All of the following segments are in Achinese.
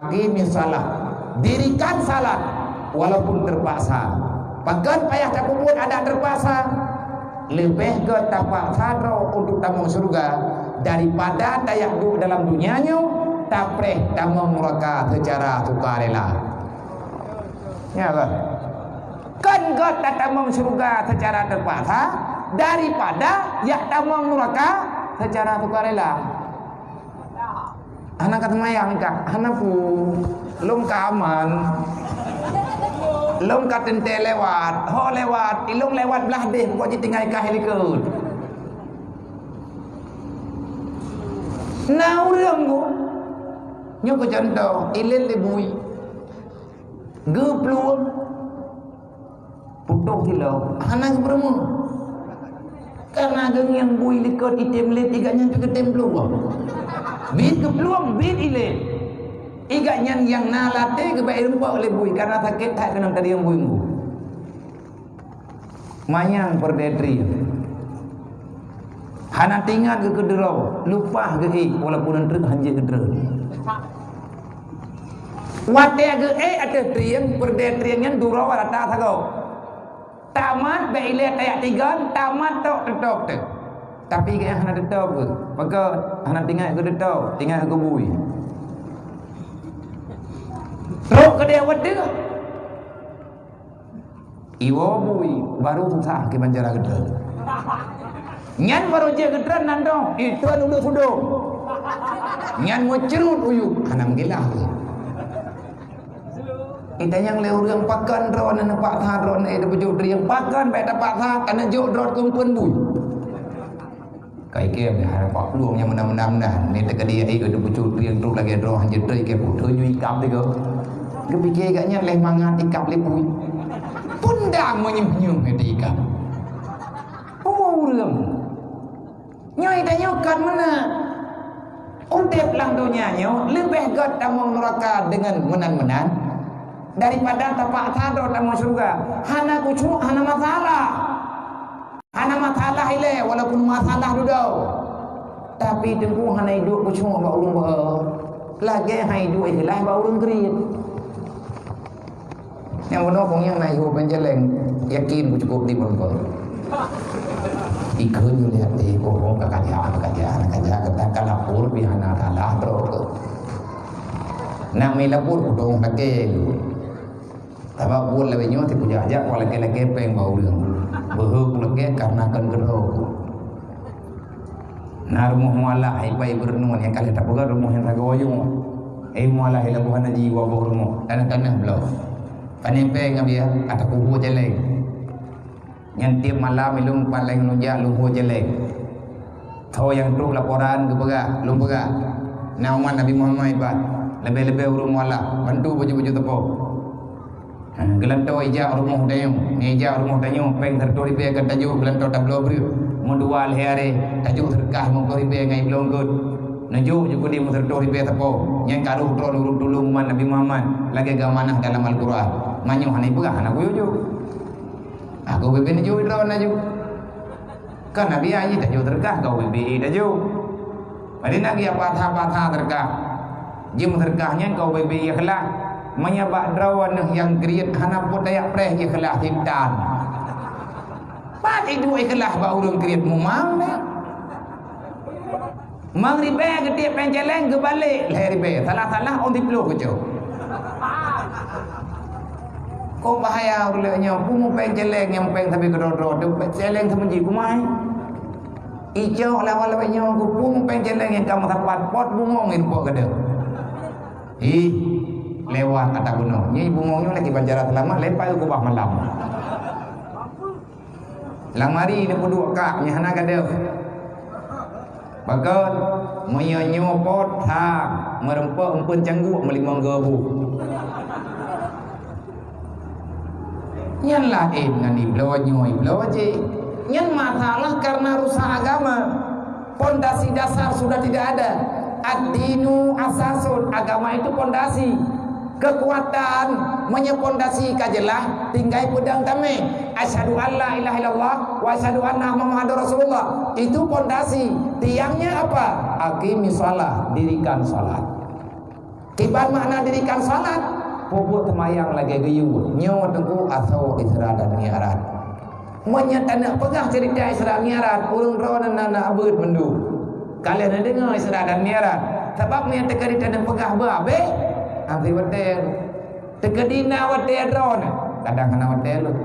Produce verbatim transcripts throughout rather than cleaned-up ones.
Aqimis shalah, dirikan salat walaupun terpaksa. Pakon payah tapeubuet adat terpaksa? Leubeh gét tapaksa droe untuk tamong syeuruga daripada tajak duek dalam dunia nyoe tapreh tamong nuraka seucara sukarela. Ya kan? Kan gét tatamong syeuruga seucara terpaksa daripada jak tamong nuraka seucara sukarela. Hana ka seumayang kak, hana peue. Lôn ka aman. Lôn ka teuntèe lewat. Ho lewat, ilôn lewat blah deh, buet jitinggai kah likot. Na ureueng ku, nyoe keu contoh, ilét lé bui. Geuplueng. Putôh silop, hana geupeurumoh. Karena geungieng bui likot item lét, igat nyan pih geutem plueng. Bit geuplueng, bit ilét. Igat nyan nyang na latée geubek ireumpok lé bui, karena sakét that keunong tadi nyang bui mbu. Manyang peureudée trieng. Hana teuingat geukeudroe, lupah geuék walaupun eunteuk hanjeuet geutreun. Watée geuék ateueh trieng, peureudée trieng nyan duroe rata sagoe. Tamat bék ilée tajak tigon, tamat tok teutôb teuh. Tapi geuék hana teutôb geuh. Maka hana teuingat geuteutôb, teuingat geubui. Trok keudeh watée iwoe bui, baru susah kiban cara geutreun. Nyan baru jeuet geutreun nan dong, itreun udah sudoh. Nyan meucreut uyuek, hana meugilah. Itanyong lé ureueng pakon droeneuh neupaksa droeneuh neujok trieng, pakon bék tapaksa, ka neujok droe keupeuen bui. Kai ké meuhai pak plueng nyang meunan-meunan, ni teuka dia ikot teupucok trieng trok lagée droe hanjeuet trok ké putoh nyoe ikab tiga. Geupike gak nyan leh mangat ikab lé bui. Pundang menyuh-nyuh ngon ikab. Umu ureueng. Nyoe tanyoe kan meunan. Udeb lam donya nyoe leubeh gét tamong nuraka deungon meunan-meunan daripada tapaksa droe tamong syeuruga. Hana khusyuk, hana masalah. Hana masalah ilée walaupun masalah dudoe. Tapi teungku hana iduek khusyuk bak ureueng beuhe. Lagée hai iduek ikhlas bak ureueng kriet. Nyang bunoe kong nyang na yue péng céléng, yakin ku cukup di peurumpok. Ikheun yue lihat di bohong ka kaja, ka kaja, ka kaja, ka kaja, ka lapor pih hana salah droe. Nak mé lapor kudong lakée. Sabab buet lawét nyoe sipu jak-jak, wah lakée-lakée péng bak ureueng. Beuhe ku lakée karena kon keudroe. Na rumoh mualah ipai beureunoe nyang ka lheueh tapeugah rumoh nyang sagoe nyoe. Eh mualah i laboh hana jiwoe boh rumoh, tanah-tanah bloe. Pane péng ngon biaya atau kubu céléng. Nyan tiep malam ilôn pat laén lôn jak lôn hue céléng. Tho nyang trok laporan geupeugah, lôn peugah, na umat Nabi Muhammad ipat, leubeh-leubeh ureueng mualah, bantu baju-baju teupô. Ha, geulantoe ijak rumoh tanyoe, nyan ijak rumoh tanyoe, péng siratoh ribée ka tajok geulantoe tabloe breueh. Meudua lhée aré, tajok seudeukah limong ploh ribée ngon ibloe eungkot. Neujok ju keudeh meuseuratoh ribée sapo, nyan ka rôh droe lôn tulông umat Nabi Muhammad lagée geuamanah dalam Al-Quran. Meunyoe hana ipeugah, hana kuyue jok. Aku bebe neujok droe na jok. Kan Nabi aji tajok seudeukah, kau bebe tajok. Padahai na geujak patha-patha seudeukah. Jeuem seudeukah nyan kau bebe ikhlas. Meunyoe bak droeneuh nyang kriet hana peue tajak preh ikhlas hitan. Pat iduek ikhlas bak ureueng kriet mumang nyan. Mang ribée geutiek péng céléng geubalek lhée ribée. Salah-salah ôn siploh keucok. Kok bahaya ureueng nyoe, peue péng céléng nyang péng sabe keudroe-droe teuh, péng céléng seumeujih kumai. Icok lawat-lawat nyoe, ku peue péng céléng nyang ka meusapat, pot bungong ngon pot gadeuh. Ih, lewat ata gunong. Nyi bungong nyoe lagi banjara selamat, lepai kubah malam. Lam ari neupeuduek kak nyang hana gadeuh. Pakon, meunyoe nyoe pot, ha, meureumpok eumpeuen cangguek meulimong geubu. Nyan laén ngon ibloe nyoe ibloe jih. Nyan masalah karena rusak agama. Pondasi dasar sudah tidak ada. Ad-dinu asasun, agama itu pondasi. Keukuatan, meunyoe pondasi ka jeulaih, tinggai peudong tamé. Asyhadu an la ilaha illallah wa asyhadu anna Muhammadar Rasulullah. Itu pondasi. Tiangnya apa? Aqimis shalah, dirikan salat. Kiban makna dirikan salat, peubuet seumayang lagée geuyue. Nyoe teungku asoe Isra dan Mi'raj. Meunyoe taneuk peugah ceurita Isra Mi'raj, ureuëng droeneuh na, na abeuet mandum. Ka lheueh neudeungoe Isra dan Mi'raj. Sabab meunyoe teukeudi taneuk peugah beu abéh, até watée. Teukeudi na watée droeneuh, kadang hana watée lom.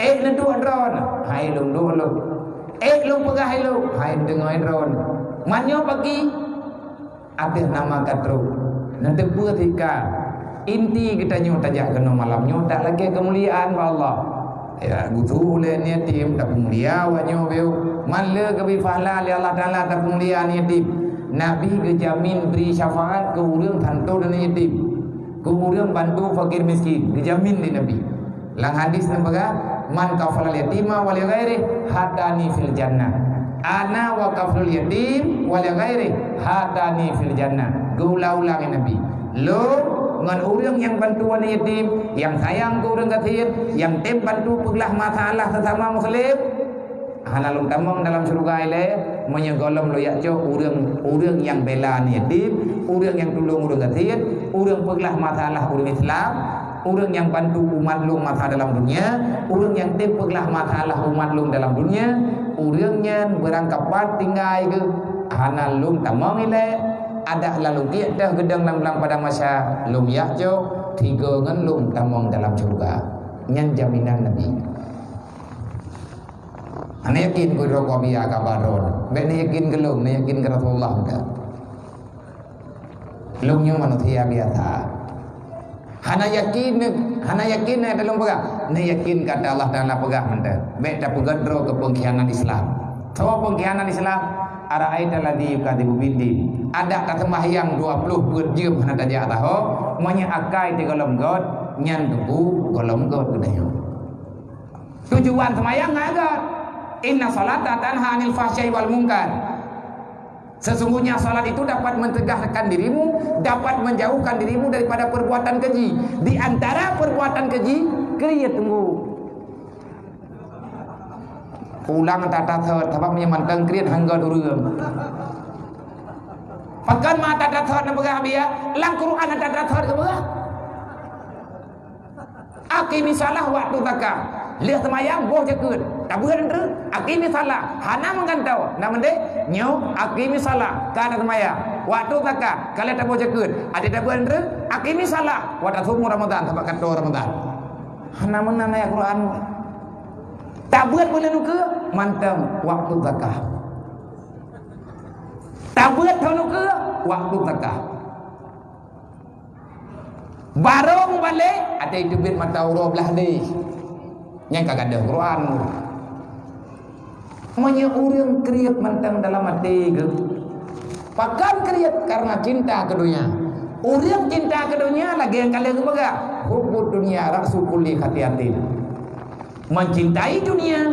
Ék neuduek droeneuh, hai lôn duek lom. Ék lôn peugah lom, hai deungoe droeneuh. Meunyoe pagi, ateueh nama ka trok. Neuteupeue tika inti geutanyoe tajak keunoe malam nyoe tak lagée keumuliaan bak Allah. Ya, geutuléh nyan yatim, tapeumulia awak nyoe beu. Man le geubri pahala lé Allah Taala tapeumulia nyan yatim. Nabi geujamin bri syafaat keu ureuëng tantu dan yatim. Keu ureuëng bantu fakir miskin, geujamin lé Nabi. Lam hadis neupeugah, "Man kafalal yatima wa li ghairi hatani fil jannah. Ana wa kafalul yatim wa li ghairi hatani fil jannah." Geuulang-ulang lé Nabi. Lôn ngon ureuëng nyang bantu aneuk yatim, nyang sayang keu ureuëng gasien, nyang tem bantu peuglah masalah sesama muslim, hana lôn tamong dalam syeuruga ilée, meunyoe gohlom lôn jak cok ureuëng, ureuëng nyang bela aneuk yatim, ureuëng nyang tulông ureuëng gasien, ureuëng peuglah masalah ureuëng Islam, ureuëng nyang bantu umat lôn masa dalam dunia, ureuëng nyang tem peuglah masalah umat lôn dalam dunia, ureuëng nyan beurangkapat tinggai geuh hana lôn tamong ilée, adak lalu giek teuh geudong lam blang padang mahsyar, lôn jak cok tiga ngon lôn tamong dalam syeuruga. Nyan jaminan Nabi. Hana yakin keu droe Abiya ka ba droe. Bék neuyakin keu lôn, neuyakin keu Rasulullah meunan. Lôn nyoe manusia biasa. Hana yakin, hana yakin na lôn peugah. Neuyakin kata Allah Taala peugah mantong. Bék tapeugét droe keu peungkhianat Islam. Soe peungkhianat Islam? Ara'aita alladzi yukadzibu biddin. Adak taseumbahyang dua ploh peuet jeuem hana tajak saho, meunyoe akai teuh gohlom göt, nyan teungku gohlom göt geutanyoe. Tujuan seumayang ngon göt. Inna sholata tanha 'anil fahsya'i wal munkar. Sesungguhnya salat itu dapat mencegahkan dirimu, dapat menjauhkan dirimu daripada perbuatan keji. Di antara perbuatan keji, kriet teungku. Ulang that-that thot, sabab meunyoe mantong kriet hana göt ureuëng. Pakon ma that-that thot neupeugah Abiya, lam Quran that-that thot geupeugah. Aqimis shalah waktu zakah. Lheueh seumayang boh jakeuet. Tabeuet treuk. Aqimis shalah. Hana meugantoe. Na meudeh nyoe aqimis shalah. Ka na seumayang. Waktu zakah. Ka lheueh taboh jakeuet. Adak tabeuet treuk. Aqimis shalah. Wa tasumu Ramadan. Sabab ka toe Ramadan. Hana meunan ayat Quran. Tabeuet buleuen ukeue mantong waktu zakah. Tabeuet thon ukeue waktu zakah. Barô mubalek, até teubiet mata uroe blah deh. Nyang ka gadôh Quran. Meunyoe ureuëng kriet mantong dalam até geuh, pakon kriet? Karena cinta keu donya. Ureuëng cinta keu donya lagée nyang ka lheueh geupeugah, "Hubbud dunya ra'su kulli khati'atin." Mencintai dunia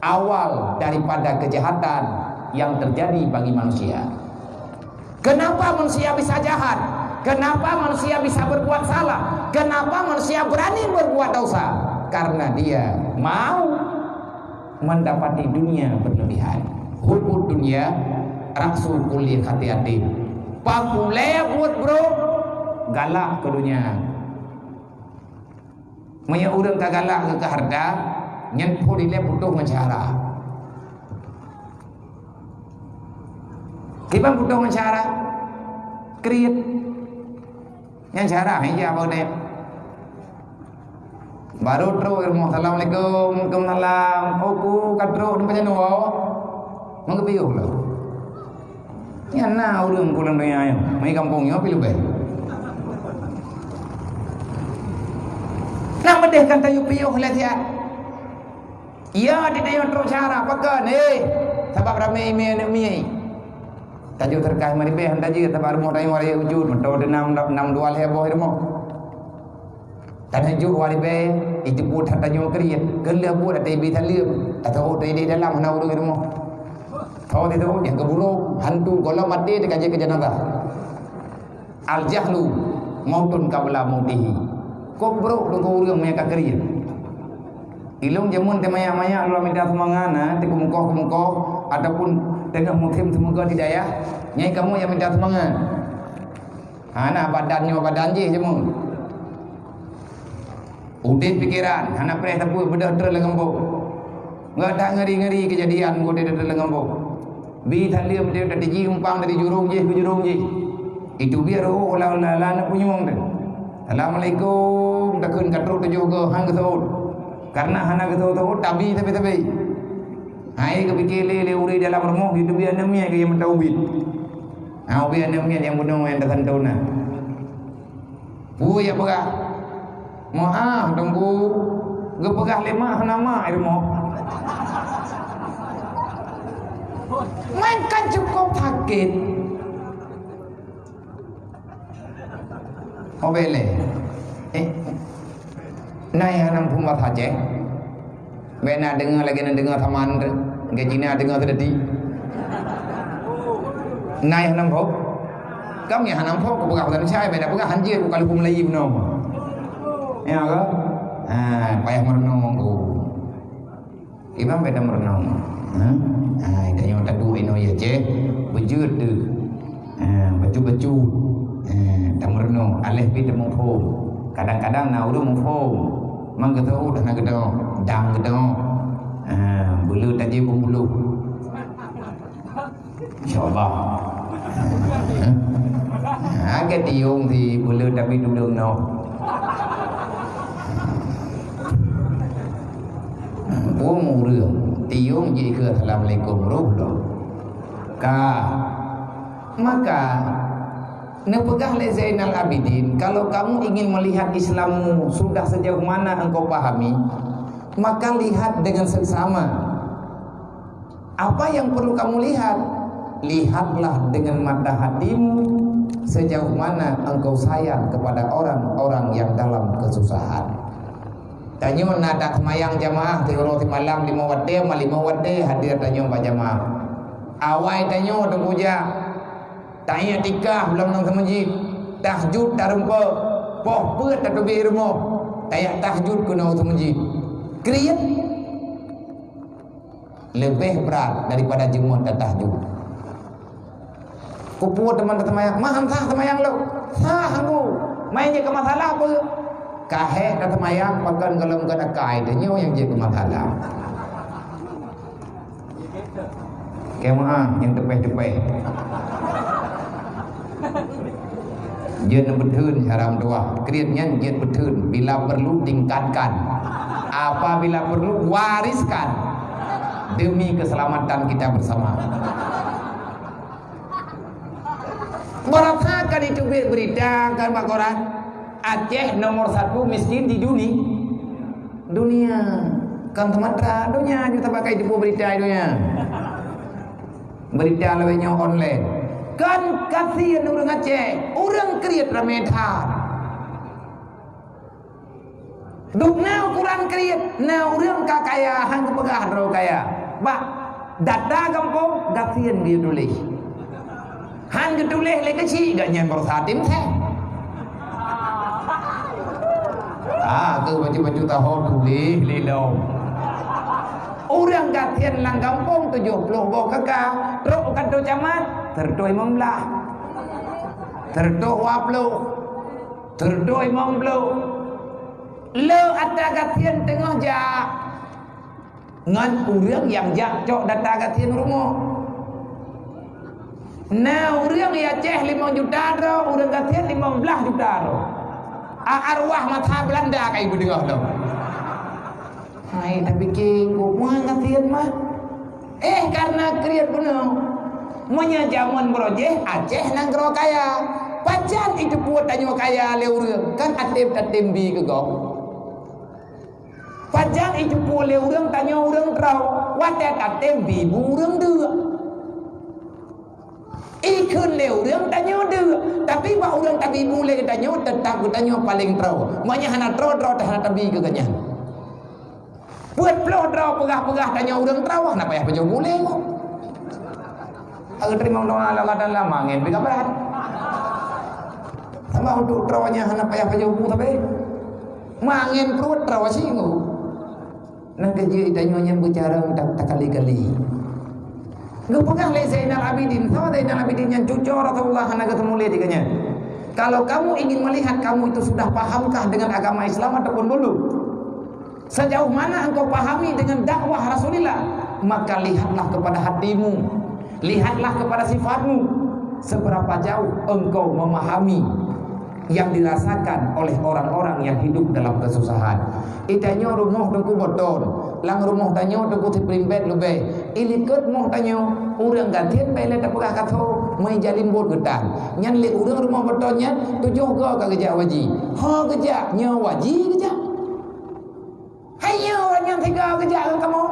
awal daripada kejahatan yang terjadi bagi manusia. Kenapa manusia bisa jahat? Kenapa manusia bisa berbuat salah? Kenapa manusia berani berbuat dosa? Karena dia mau mendapati dunia berlebihan. Hubbud dunya ra'su kulli khati'atin. Pakulée buet brok, galak keu donya. Meunyoe ureuëng ka galak keu hareuta, nyan phon ilée putôh ngon syedara. Kiban putôh ngon syedara? Kriet. Nyan syedara, hai ja bak udeb. Barô trok rumoh, "Assalamualaikum." "Waalaikumsalam." "Oh, ku ka trok, nyoe pajan woe?" "Meugeubiyôh lom." Nyan na ureuëng pulang donya nyoe, meukampung nyoe pi leubeh. Nak meudeh kan tayue piôh lé siat. Ya, di tayue trok syedara, pakon, eh, sabab ramé imé aneuk mié. Tajok teureukah maribeh han tajeuet, sabab rumoh tayue raya ujot, meuto teunam, nam dua lhée boh rumoh. Tanyong jok wari bée, ijeuet that tanyoe kriet, keu lheueh buet até ibi saleuem, tateuôt idéh dalam hana ureuëng rumoh. Tho teuôt nyang keuburok, hantu gohlom maté teuka jeuet keu janazah. Al-jahlu mautun qabla mautihi. Kok brok deungon ureuëng meunyo ka kriet. Ilong jameun teumayak-mayak lom minta seumangat na, teukeumeukoh-keumeukoh, ataupun teungoh musim seumoga di dayah, nyai kamoe nyang minta seumangat. Hana badan nyoe badan jih cuma. Udeb pikeran, hana preh teupeu beudôh treun lam gampông. Gata ngeri-ngeri keujadian udeb treun lam gampông. Bi saleuem dia tateuji umpang dari jurông jih ke jurông jih. Itu biar oh la la la na punyueng tu. Assalamualaikum, takheun ka trok tujoh goe han geuseuôt. Karena hana geuseuôt-seuôt tabi sabe-sabe. Hai geupike lé lé ureuëng dalam rumoh itu biar nemiet ke yang meuta ubit. Ha, ubit aneuk miet nyang bunoe nyang tasantona. Peue nyang peugah? Meu'ah, Teungku. Geupeugah lé mak hana mak i rumoh. Man kan cukup sakét. Oh, beleh. Eh, na nyang hana muphom bahasa Aceh? Bèk na deungoe lagèe na deungoe saman tu. Lagèe Cina deungoe seudadi. Na nyang hana muphom? Kam nyang hana muphom, kupeugah bahasa Indonesia, bèk na peugah hanjeuet, bukan luput Melayu bunoe. Ya ke? Ha, payah meurunoe ku. Imam beda meureunoe. Ha? Ha, tanyoe taduek inoe ya, ceh. Beujeuet deuh. Ha, bacut-bacut. Ha, tameureunoe. Aléh pih tamuphom. Kadang-kadang na ureueng muphom. Mang geuseuôt hana geudoe. Dang geudoe. Ha, beuleuet tajép beumbulôh. Insya Allah. Ha, agak tiung si bula tapi tulung noh. Bung ureueng tiung jih ke assalamualaikum roh lo. Ka maka neupeugah lé Zainal Abidin, kalau kamu ingin melihat Islammu sudah sejauh mana engkau pahami, maka lihat dengan seksama. Apa yang perlu kamu lihat? Lihatlah dengan mata hatimu sejauh mana engkau sayang kepada orang-orang yang dalam kesusahan. Tanyoe na taseumayang jamaah siuroe simalam lima watèe, ma lima watèe hadir tanyoe bak jamaah. Awai tanyoe teupujak, taiktikaf lam, lam seumeujid, tahajud tareumpok, poh peuet tateubiet rumoh, tajak tahajud keunoe seumeujid. Kriet. Leubeh brat daripada jeumöt dan tahajud. Kupeue teuma taseumayang, mah han sah seumayang lôn. Sah, Teungku. Mai jeuet keu masalah peue? Ka hék taseumayang pakon gohlom keu dakai, tanyoe nyang jeuet keu masalah. Keu meu'ah nyang teupeh-teupeh. Jeuet beutheun haram tuah. Kriet nyan jeuet beutheun. Bila perlu tingkatkan. Apabila perlu wariskan. Demi keselamatan kita bersama. Beurasa ka jiteubiet beurita kan bak koran, Aceh nomor satu miskin di duni-, dunia. Kan Sumatra, donya ju tapakai teupeu beurita donya. Beurita lawét nyoe online. Kan kasian ureuëng Aceh, ureuëng kriet ramé that. Duek na ukuran kriet, na ureuëng ka kaya han geupeugah droe kaya. Bak data gampông, gasien geutuléh. Han geutuléh lé keuchik, gobnyan beurasa tim seh. Ah, keu bacut-bacut taho tuléh lé lom. Ureuëng gasien lam gampông tujoh ploh boh kaka, trok u kantor camat, seureutoh limong blah. Seureutoh dua ploh. Teureutoh limong ploh. Le atra gasien teungoh jak ngon ureuëng nyang jak cok data gasien rumoh. Na ureuëng nyang ceh limong juta droe, ureuëng gasien limong blah juta droe. A, arwah masa Belanda kai geudeungoh lom. Hai, tapi king, geupeue gasien mah. Eh, karena kriet bunoe. Meunyoe jameun beurojéh, Aceh nanggroe kaya. Pajan itu buet tanyoe kaya lé ureuëng, kan até tatem bi keu gob. Pajan itu buet lé ureuëng tanyoe ureuëng droe, watée tatem bi bu ureuëng deuk. Ikheun lé ureuëng tanyoe deuk, tapi bak ureuëng tabi bu lé geutanyoe, teutap geutanyoe paleng droe. Meunyoe hana droe, droe teuh hana tabi keu geuhnyan. Peuet ploh droe peugah-peugah tanyoe ureuëng teurawah, na payah pajoh buleng. Aku terima doa Allah dan lama angin bika berat. Sama untuk teurawahnya hana payah pajoh bu tapi mangin perut teurawah singu. Nah, keujeue tanyoe nyan beucara tak takali-kali. Geupeugah lé Zainal Abidin, sama Zainal Abidin nyan cuco Rasulullah hana geuteumu lé di geuhnyan. Kalau kamu ingin melihat kamu itu sudah pahamkah dengan agama Islam ataupun belum, sejauh mana engkau pahami dengan dakwah Rasulullah, maka lihatlah kepada hatimu, lihatlah kepada sifatmu, seberapa jauh engkau memahami yang dirasakan oleh orang-orang yang hidup dalam kesusahan. Itanyoe rumoh Teungku Boton, lam rumoh tanyoe Teungku Siprim Bét leubeh. Ilikot moh tanyoe, ureuëng gasien bèk lé tapeugah kasoe, meujalim buet geutan. Nyan lé ureuëng rumoh Boton nyan tujoh goe ka geujak u haji. Ho geujak, nyoe u haji geujak. Hai nyoe ureuëng nyang sigoe geujak ngon kamoe.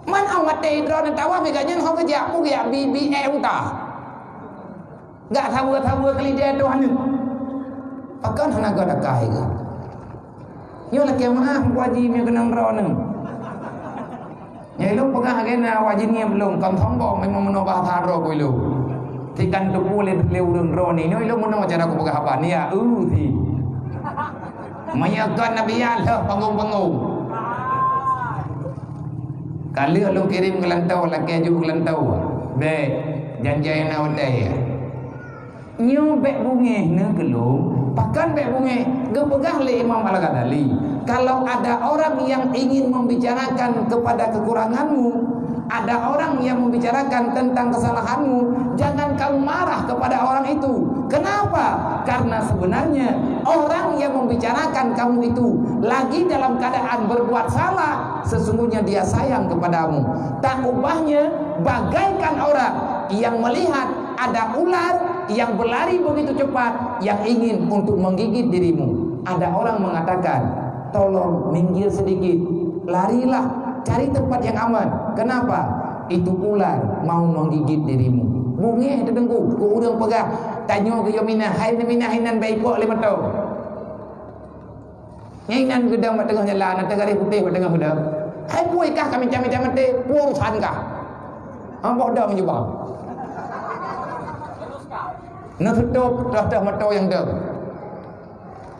Man 'oh watèe droeneuh tawah meuga nyan ho geujak, peue geujak bi-, bi-, eh, unta. Gak saweue-saweue keulidèe Tuhan nyoe. Pakon hana gata kah iga? Nyoe lakèe meu'ah Abu Haji meunyoe keunong droeneuh. Nyoe ilôn peugah lagèe na Abu Haji nyoe belom, kon sombong, memang meunoe bahasa droe keu ilôn. Sikan teupeu lé, lé ureueng droeneuh. Nyoe ilôn meunoe cara kupeugah haba, ya, eu, si. Meunyoe kon Nabi, ya, lheueh panggong-panggong. Ka lheueh lôn kirém keu lantau, lakèe jok keu lantau. Bèk, janji na watèe. Nyoe bèk beungèh neuh keu lôn, pakon bèk beungèh? Geupeugah lé Imam Al-Ghazali, "Kalau ada orang yang ingin membicarakan kepada kekuranganmu, ada orang yang membicarakan tentang kesalahanmu, jangan kamu marah kepada orang itu." Kenapa? Karena sebenarnya orang yang membicarakan kamu itu lagi dalam keadaan berbuat salah, sesungguhnya dia sayang kepadamu. Tak ubahnya bagaikan orang yang melihat ada ular yang berlari begitu cepat yang ingin untuk menggigit dirimu. Ada orang mengatakan, "Tolong minggir sedikit, larilah, cari tempat yang aman." Kenapa? Itu ular mau menggigit dirimu. Beungèh teudeungku, keu ureueng peugah, tanyoe geuyue minah, hai neuminah inan bèk ipok lé moto. Nyan inan geudong bak teungoh jalan, ateueh garéh putéh bak teungoh geudong. Hai peue kah ka mita-mita maté, peue urusan kah? Amboh dong jubah. Neututôp toh-toh moto nyang dong.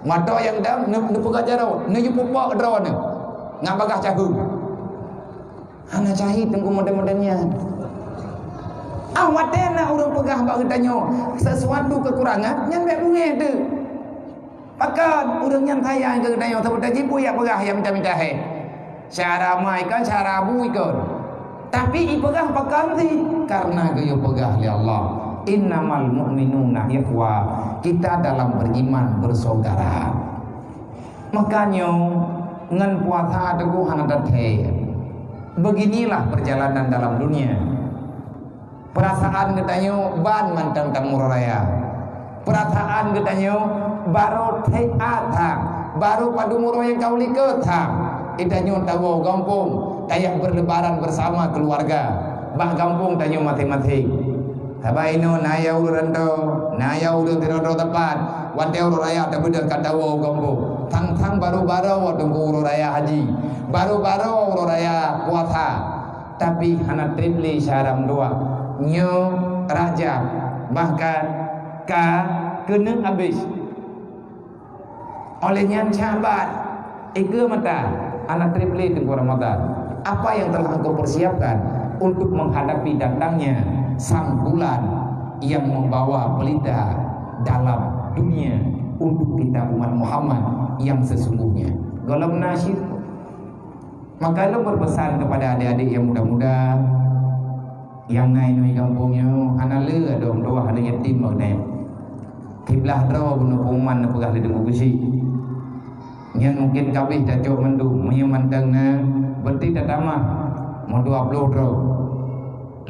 Moto nyang dong, neu-, neupeugah jaroe, neuyue pupok droeneuh ngon bagaih caheueng. Hana cahit teungku model-model nyan. Ah, watèe na ureueng peugah bak geutanyoe sesuatu kekurangan, nyan bèk beungèh teuh. Pakon ureueng nyan sayang keu geutanyoe, saboh tajih peue jak peugah nyang mita-mita hèk. Syara ma ikon, syara bu ikon. Tapi ipeugah pakon cit, karena geuyue peugah lé Allah, "Innamal mu'minuna ikhwa." Kita dalam beriman bersaudara. Makanya ngon puasa teungku hana tathèe. Beginilah perjalanan dalam dunia. Perasaan geutanyoe ban mantong tamuroe raya. Perasaan geutanyoe barô thèe that, barô padum uroe nyang ka u likôt that. Geutanyoe tawoe gampông, tajak berlebaran bersama keluarga bak gampông tanyoe maséng-maséng. Sabab inoe na nyang ureueng rantô, na nyang ureueng sidroe-droe teumpat. Watèe uroe raya tabeudôh ka tawoe u gampông. Sang-sang barô-barô teungku uroe raya haji, barô-barô uroe raya puasa. Tapi hana trép lé syara meutuah. Nyoe Rajab bahkan ka keuneuk habéh. Oleh nyan Sya'ban, ék mata, hana trép lé teungku Ramadan. Apa yang telah engkau persiapkan untuk menghadapi datangnya sang bulan yang membawa pelita dalam dunia untuk kita umat Muhammad yang sesungguhnya? Gohlom na syedara. Maka lôn berpesan kepada adik-adik yang muda-muda, nyang na inoe gampông nyoe, hana le adoe meutuwah, adoe yatim bak geutanyoe. Siblah droe bunoe pengumuman neupeugah lé Teungku Geuchik. Nyan mungken ka abéh tacok mandum, meunyoe mantong na, berarti tatamah meudua ploh droe.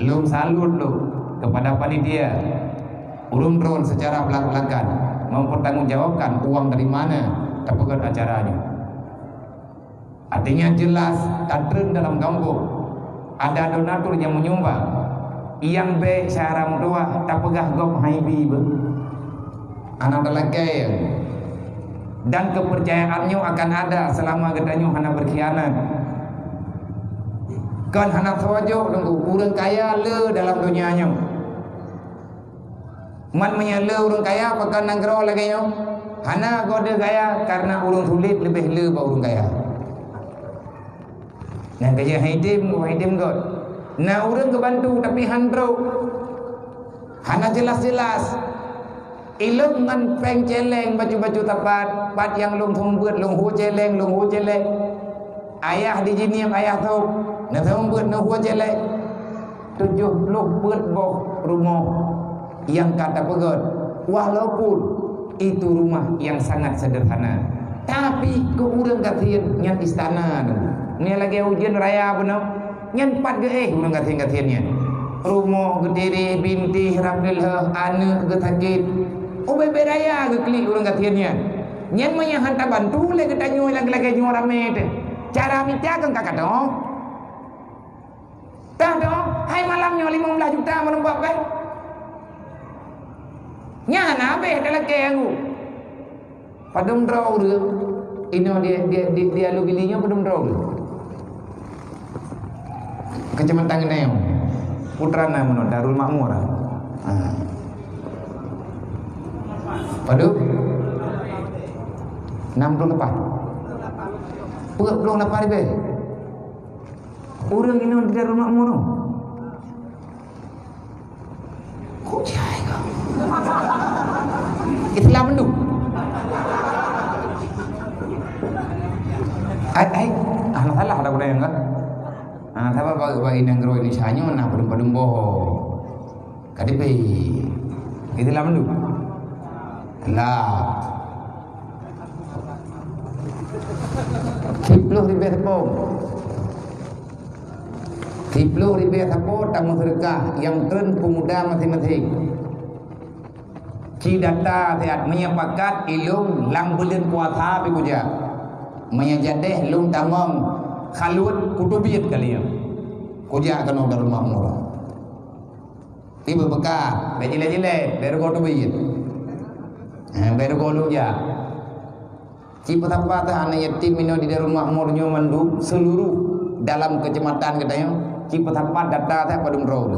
Lôn salut lôn kepada panitia, ureueng droen secara belak-belakan mempertanggungjawabkan uang dari mana tapeugöt acara nyoe. Artinya jelas tatreun dalam gampông ada donatur nyang menyumbang, nyang bèk syara meutuwah tapeugah gob haibi beuh. Hana talakèe, dan kepercayaan nyoe akan ada selama geutanyoe hana berkhianat. Kon hana soe jok teungku, ureueng kaya le dalam donya nyoe. Man meunyoe le ureueng kaya, pakon nanggroe lagèe nyoe? Hana gob deuh kaya, karena ureueng sulet leubeh le bak ureueng kaya. Nyang keu jih hidem, hidem göt. Na ureueng geubantu, tapi han trok. Hana jelas-jelas. Ilôn ngon péng céléng bacut-bacut sapat, pat nyang lôn seumeubeuet, lôn hue céléng, lôn hue céléng. Ayah di Jeunieb, ayah sôk, neuseumeubeuet, neuhue céléng. Tujoh ploh peuet boh rumoh nyang ka tapeugöt, walaupun itu rumah yang sangat sederhana, tapi keu ureuëng gasien nyan istana. Nyan lagée ujeuen raya bunoe. Nyan pat geuéh ureuëng gasien-gasien nyan. Rumoh geutiri, bintéh rab geulheueh, aneuëk geusakét. Ubé-bé raya geuklik ureuëng gasien nyan. Nyan meunyo han tabantu lé geutanyoe lagée-lagée nyoe ramé teuh. Cara mita keu ka katong. Tah dong, hai malam nyoe limong blaih juta meureumpok péng. Nyan hana habéh talakée anggô. Padum droe ureuëng inoe di, di, di, di Alue Bili nyoe padum droe ureuëng? Keucamatan Geuneu. Putra na meunoe Darul Makmur. Ha. Padum? Enam puluh lapan. Peuet puluh lapan ribée. Ureuëng inoe di Darul Makmur. Kok jai kau? Islam tu. Ai, ai, ah, salah dah budaya enggak? Ah, sabar bagi, bagi negara Indonesia nyoe nah padum-padum boh. Ka dipi. Islam tu. Lah. Siplôh ribée sapo. Siplôh ribée sapo tameuseudeukah nyang treun peumuda maséng-maséng. Ci data siat meunyoe pakat ilôn lam buleuen puasa pih kujak. Meunyoe jadeh lôn tamong khaluet kutubiet kali nyoe. Kujak keunoe Darul Makmur. Ibu beukah, bèk jilèe-jilèe, bèk rugoe teubiet. Eh, bèk rugoe lôn jak. Ci peusapat aneuk yatim inoe di Darul Makmur nyoe mandum seuluruh dalam keucamatan geutanyoe, ci peusapat data that padum droe.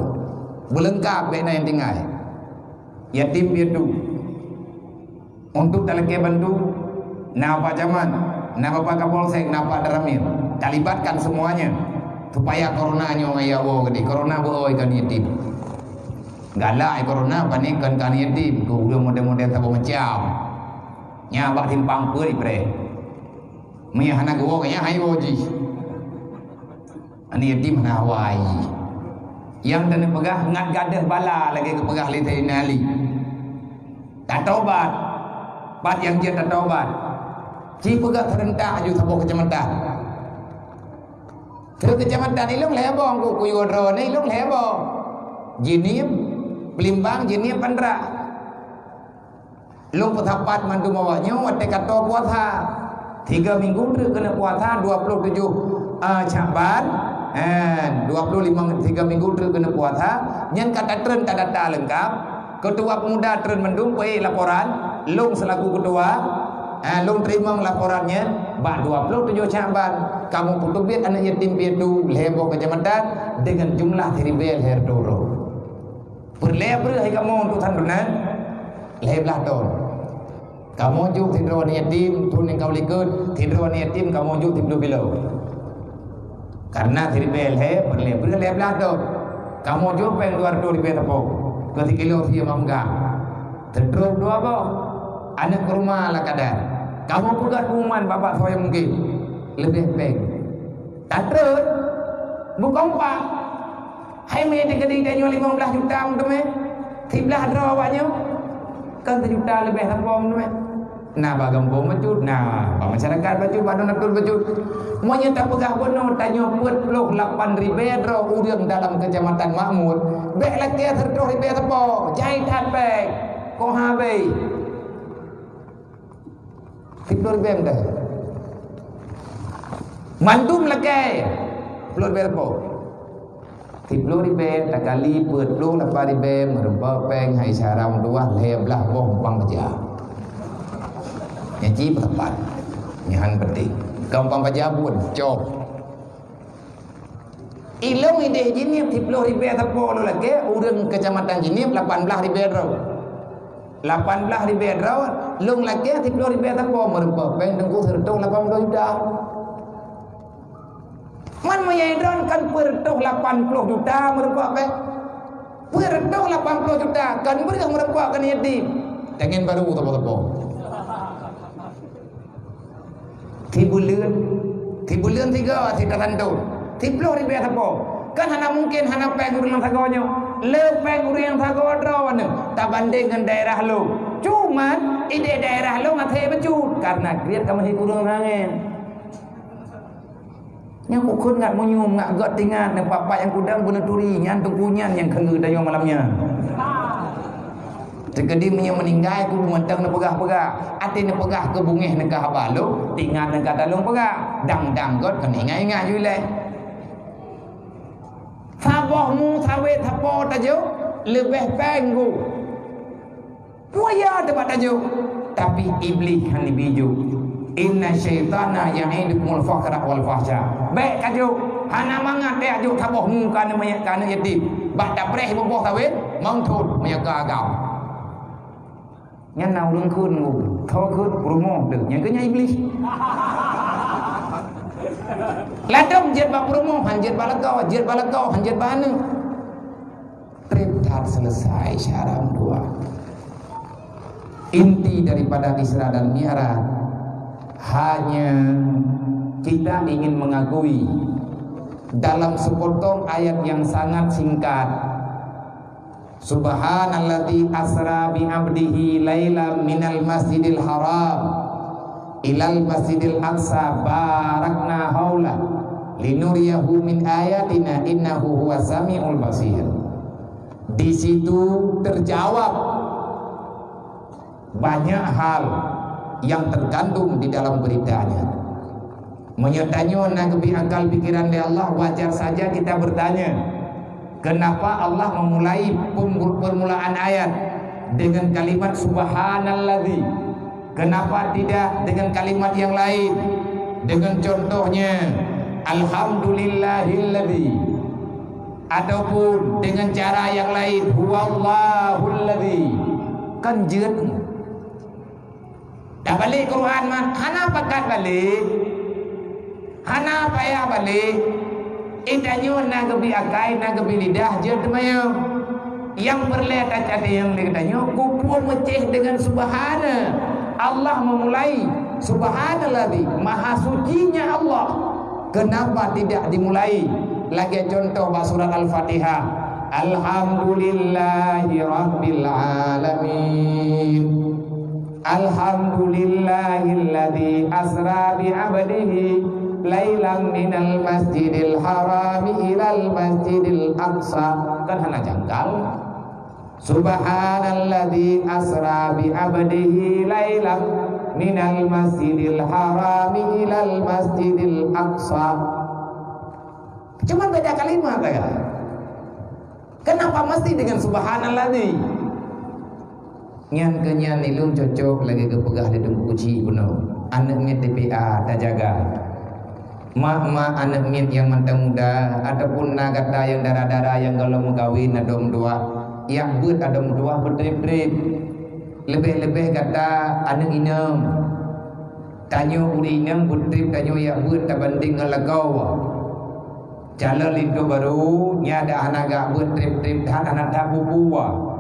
Beuleungkap bèk na nyang tinggai. Yatim piatu. Untuk talakèe bantu, na Pak Camat, na Bapak Kapolsek, na Pak Danramil. Talibatkan semuanya supaya corona nyoe ngon ya woe geude. Corona beu-oi keu aneuk yatim. Galak corona panik kon keu aneuk yatim, keu ureueng model-model saboh macam. Nyan bak simpang peuet ipreh. Meunyo hana geuwoe, nyan hai woe jih. Aneuk yatim hana awai. Nyang taneuk peugah ngat gadôh bala lagèe geupeugah lé Saidina Ali. Tatobat. Pat nyang jeuet tatobat. Ci peugah seurentak aju saboh keucamatan. Keu keucamatan ilong lhèe boh, ku kuyue droeneuh ilong lhèe boh. Jeunieb, Peulimbang, Jeunieb, Pantra. Lôn peusapat mandum awak nyoe watèe ka toe puasa. Tiga minggu treuk keuneuk puasa, dua puluh tujuh, ah, Syakban. Eh, dua puluh lima, tiga minggu treuk keuneuk puasa. Nyan ka tatreun tadata leungkap. Keutua peumuda treun mandum peuék laporan. Lôn seulaku keutua, eh, lôn teurimong laporan nyan. Bak dua puluh tujuh Syakban, kamoe peuteubiet aneuk yatim piatu lhèe boh keucamatan deungon jumlah siribèe lhèe reutôh droe. Peureulèe breueh hai kamoe untuk santunan, lhèe blaih ton. Kamoe jok sidroe aneuk yatim, thôn nyang ka u likot, sidroe aneuk yatim kamoe jok siplôh kilo. Karena siribèe lhèe, peureulèe breueh lhèe blaih ton. Kamoe jok pèng dua reutôh ribèe sapo, keu sikilo sie mak meugah. Teutrôh dua boh, aneuk kurma ala kadar. Kamoe peugah pengumuman bak-bak soe nyang mungken. Leubeh pèng. Tatreun, beukompak. Hai meunan teukeudi tanyoe limong blaih juta meuteumé, siblaih droe awak nyoe, kan sijuta leubeh sapo meuteumé. Na bak gampông bacut, na bak masyarakat bacut, bak donatur bacut. Meunyoe tapeugah bunoe, tanyoe peuet ploh lapan ribèe droe ureueng dalam keucamatan makmur, bèk lakèe sireutoh ribèe sapo, jai that bèk, koh habéh. Siplôh ribèe meudah. Mandum lakèe. Siplôh ribèe sapo. Siplôh ribèe takali peuet ploh lapan ribèe meurumpok pèng hai syara meutuwah lhèe blaih boh umpang baja. Nyan cit peusapat. Nyan han peunteng. Ka umpang baja buet cok. Ilong ideh Jeunieb siplôh ribèe sapo lôn lakèe, ureueng keucamatan Jeunieb lapan blaih ribèe droe. Lapan blaih ribèe droe, lôn lakèe siplôh ribèe sapo meurumpok pèng teungku sireutoh lapan ploh juta. Man meunyoe droen kan peuet reutôh lapan ploh juta meurumpok pèng. Peuet reutôh lapan ploh juta kan breueh meurumpok keu aneuk yatim. Tangen baru teupeu-teupeu. Sibuleuen, sibuleuen sigoe, sitatantu. Siploh ribèe sapo. Kan hana mungken hana péng ureueng sagoe nyoe. Le péng ureueng sagoe droeneuh tabandeng ngon daerah lôn. Cuman, idéh daerah lôn até bacut, karena griet ka meuhé kureueng tangen. Nyang ukeuen ngat meunyoe ngat gét teuingat ngon pat-pat nyang kudang beuneuturi, nyan teungku nyan nyang kheun geutanyoe malam nyan. Teukeudi meunyoe meuninggai kubu mantong neupeugah-peugah, até neupeugah keu beungéh neuka haba lôn, teuingat neuka taleueng peugah, dang-dang gét keuneuk ingat-ingat ju ilée. Saboh mu sawét sapo tajok leubeh péng gu. Buaya teuma tajok, tapi Iblih hana bijok. Inna syaitana ya'idukumul faqra wal fahsya. Bèk kajok, hana mangat tajok saboh mu keu aneuk manyak, keu aneuk yatim. Bak tapreh buboh sawét, meuthon meunyoe keu agam. Nyan na ureueng kheun, tho kheun peurumoh teuh, nyan keuh nyan Iblih. Ladôm jeuet bak peurumoh, han jeuet bak lakoe, jeuet bak lakoe, han jeuet bak aneuk. Trép that selesai syedara meutuah. Inti daripada Isra dan Mi'raj hanya kita ingin mengakui dalam sepotong ayat yang sangat singkat, "Subhanalladzi asra bi 'abdihi lailam minal masjidil haram ilal masjidil aqsa barakna haulah linuriyahu min ayatina innahu huwas samiul basir." Di situ terjawab banyak hal yang terkandung di dalam beritanya. Meunyoe tanyoe na geubri akal pikiran lé Allah, wajar saja kita bertanya, kenapa Allah memulai pembu-, permulaan ayat dengan kalimat "Subhanalladzi"? Kenapa tidak dengan kalimat yang lain? Dengan contohnya, "Alhamdulillahilladzi", ataupun dengan cara yang lain, "Huwallahulladzi". Kan jeuet. Dah balek Quran mah, hana pakat balek. Hana payah balek. Eh, tanyoe na geubri akai, na geubri lidah, jeuet teuma nyoe. Nyang peureulée tacadeng lé geutanyoe, kupeue meucéh deungon subhana. Allah memulai, subhanalladzi, maha sucinya Allah. Kenapa tidak dimulai? Lagée contoh bak surat Al-Fatihah, "Alhamdulillahi rabbil alamin." "Alhamdulillahilladzi asra bi 'abdihi lailam minal masjidil harami ilal masjidil aqsa." Kan hana janggal. "Subhanalladzi asra bi 'abdihi lailam minal masjidil harami ilal masjidil aqsa." Cuma beda kalimat saja. Kenapa mesti dengan subhanalladzi? Nyan keuh nyan ilôn cocok lagée geupeugah lé Teungku Kuci bunoe. Aneuk miet T P A tajaga. Mak-mak aneuk miet nyang mantong muda ataupun na gata nyang dara-dara nyang gohlom meukawen adoe meutuah, jak beuet adoe meutuah beutreb-treb. Leubeh-leubeh gata aneuk inong. Tanyoe ureueng inong beutreb tanyoe jak beuet tabandeng ngon lakoe. Calon linto barô, nyan dak hana gak beuet treb-treb that, hana that bubuwa.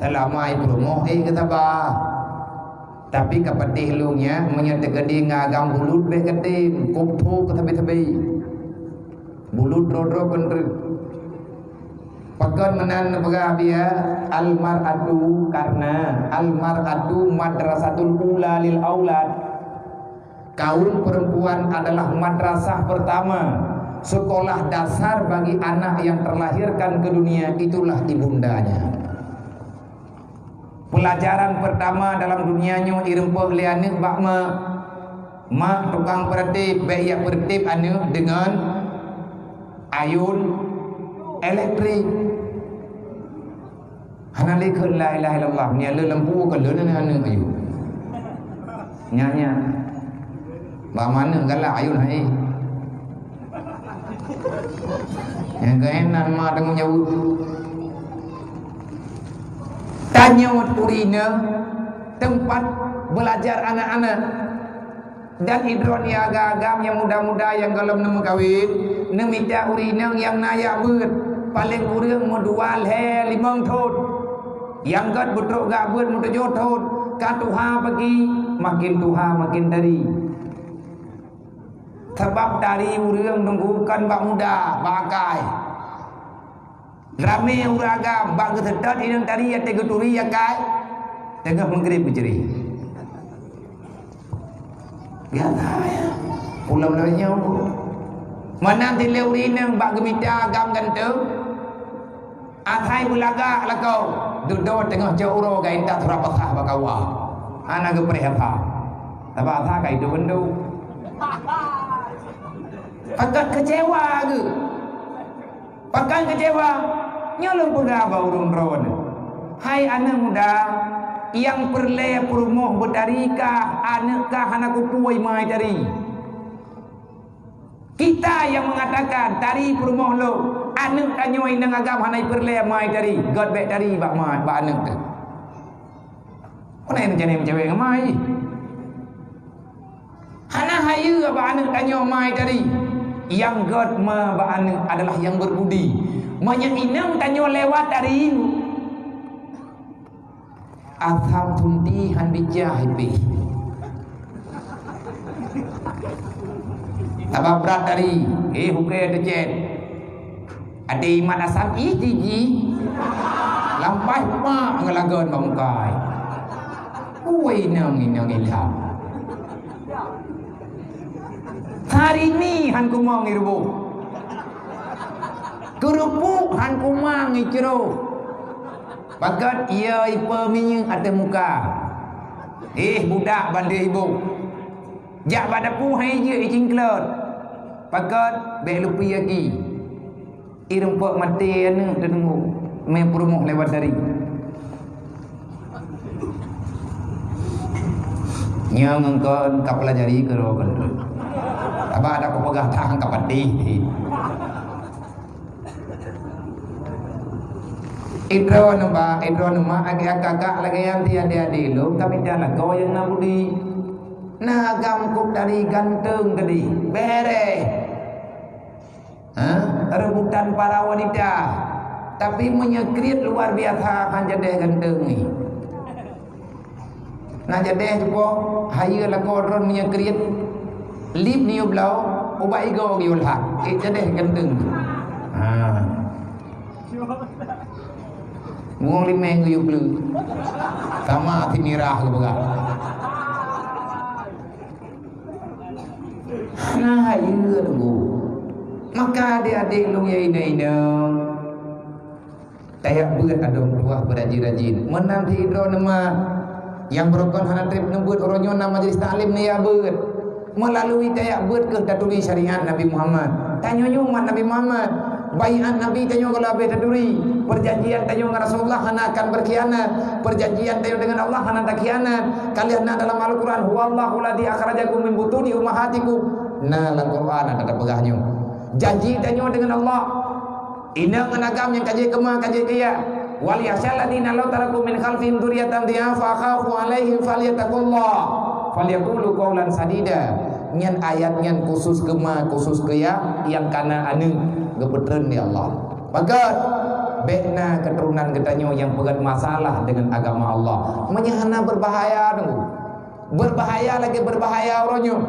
Seulama i peurumoh ék geusaba. Tapi ka patéh lôn nyan, meunyoe teukeudi ngon agam bulut bék geutem, kop tho keu sabe-sabe. Bulut droe-droe keuneuk. Pakon meunan neupeugah biya, al-mar'atu, karena al-mar'atu madrasatul ula lil aulad. Kaum perempuan adalah madrasah pertama, sekolah dasar bagi anak yang terlahirkan ke dunia, itulah ibundanya. Pelajaran pertama dalam dunia nyoe ireumpok lé aneuk bak mak. Mak tukang peureutéb, bék jak peureutéb aneuk deungon ayôn elektrik. Hana lé kheun la ilaha illallah, meunyo le lampu ka le na aneuk ayôn. Nyan, nyan. Bak mana galak ayôn hai. Nyang keunan ma tanggung jaweueb. Tanyoe ureueng inong teumpat beulajar aneuk-aneuk. Dan idroe nyang agam-agam nyang muda-muda nyang gohlom neumeukawen, neumita ureueng inong nyang na jak beuet, paleng kureueng meudua lhèe limong thon. Nyang gét beutrok gak beuet meutujoh thon, ka tuha pagi, makin tuha makin tari. Sabab tari ureuëng nunggu kon bak muda, bak akai. Ramé ureuëng agam bak geuseutôt inong tari até geuturi akai, teungoh meugrib geucre. Biasa ya. Pulang lawét nyoe. Meunan dilée ureuëng inong bak geumita agam ganteng. Asai beulagak lakoe, dudoe teungoh cok uroe geuintat surah Fathah bak kawa. Hana geupreh apa. Sabab asa ka itu bendu. Pakat kecewa geuh. Pakat kecewa. Nyoe lôn peugah bak ureuëng droeneuh. Hai aneuëk muda, nyang peureulée peurumoh beutari kah, aneuëk kah hana kupuwoe mai tari. Kita nyang meungatakan tari peurumoh lôn, aneuëk tanyoe inong agam hana ipeureulée mai tari, gét bék tari bak mai, bak aneuëk teuh. Peue na nyang meucewek ngon mai jih? Hana hayeue bak aneuëk tanyoe mai tari. Nyang gét ma bak aneuëk adalah nyang beubudi. Meunyoe inong tanyoe lewat tari, asam sunti han bijah ipih. Sabab brat tari, eh, hukée teucen. Até imat asam ih jiji. Lampai pak ngelagon bak mukai. Woi, inong, inong ilham. Sarimi han kumong iruboh. Keurupuk han kumang icro. Pakat ia ipe minyeuk até muka. Eh, budak bandeh iboh. Jak bak dapu hai jeuet icingklot. Pakat bék lupi aki. Irumpok maté aneuëk teungoh mé peurumoh lewat dari. Nyang engkon ka pelajari keudroe-keudroe. Haba ada kupeugah tang ka patéh. Idroe neu ba, idroe neu ma, agak kakak lagée nyan ti adé-adé lôn, tapi dah lakoe nyang na budi. Na agam kok dari ganteng tadi, bereh. Ha? Rebutan para wanita. Tapi meunyoe kriet luar biasa, han jadeh ganteng ni. Na jadeh cupo, hayeue lakoe droen meunyoe kriet. Lip niyueb lau, ubat igo geuyue lhah. Eh, jadeh ganteng. Ha. Bungong limeng geuyue bleue. Sama si mirah geupeugah. Nah, iya tu. Maka adik-adik lôn nyang inong-inong, tajak beuet adoe tuah beurajin-rajin. Meunan sidroe neu ma nyang beurukon hana treb neubeuet uroe nyoe na majelis taklim neujak beuet. Meulalui tajak beuet keuh taturi syariat Nabi Muhammad. Tanyoe nyoe umat Nabi Muhammad. Baiat Nabi tanyoe ka leubeh taturi. Perjanjian tanyoe ngon Rasulullah hana akan berkhianat. Perjanjian tanyoe dengan Allah hana takhianat. Ka lheueh na dalam Al-Quran, "Huwallahu alladzi akhrajakum min butuni ummahatikum." Na lam Quran ada tapeugah nyoe. Janji tanyoe dengan Allah. Inong ngon agam nyang ka jeuet keu ma, ka jeuet keu yah. "Wal yakhsyal ladzina law taraku min khalfihim dzurriyyatan dhi'afa khafu 'alaihim falyattaqullah, falyaqulu qaulan sadida." Nyan ayat nyan khusus keu ma, khusus keu yah nyang kana aneuëk geupeutreun lé Allah. Pakat, bék na keuturonan geutanyoe nyang peugét masalah deungon agama Allah. Meunyoe hana berbahaya teungku. Berbahaya lagi berbahaya uroe nyoe.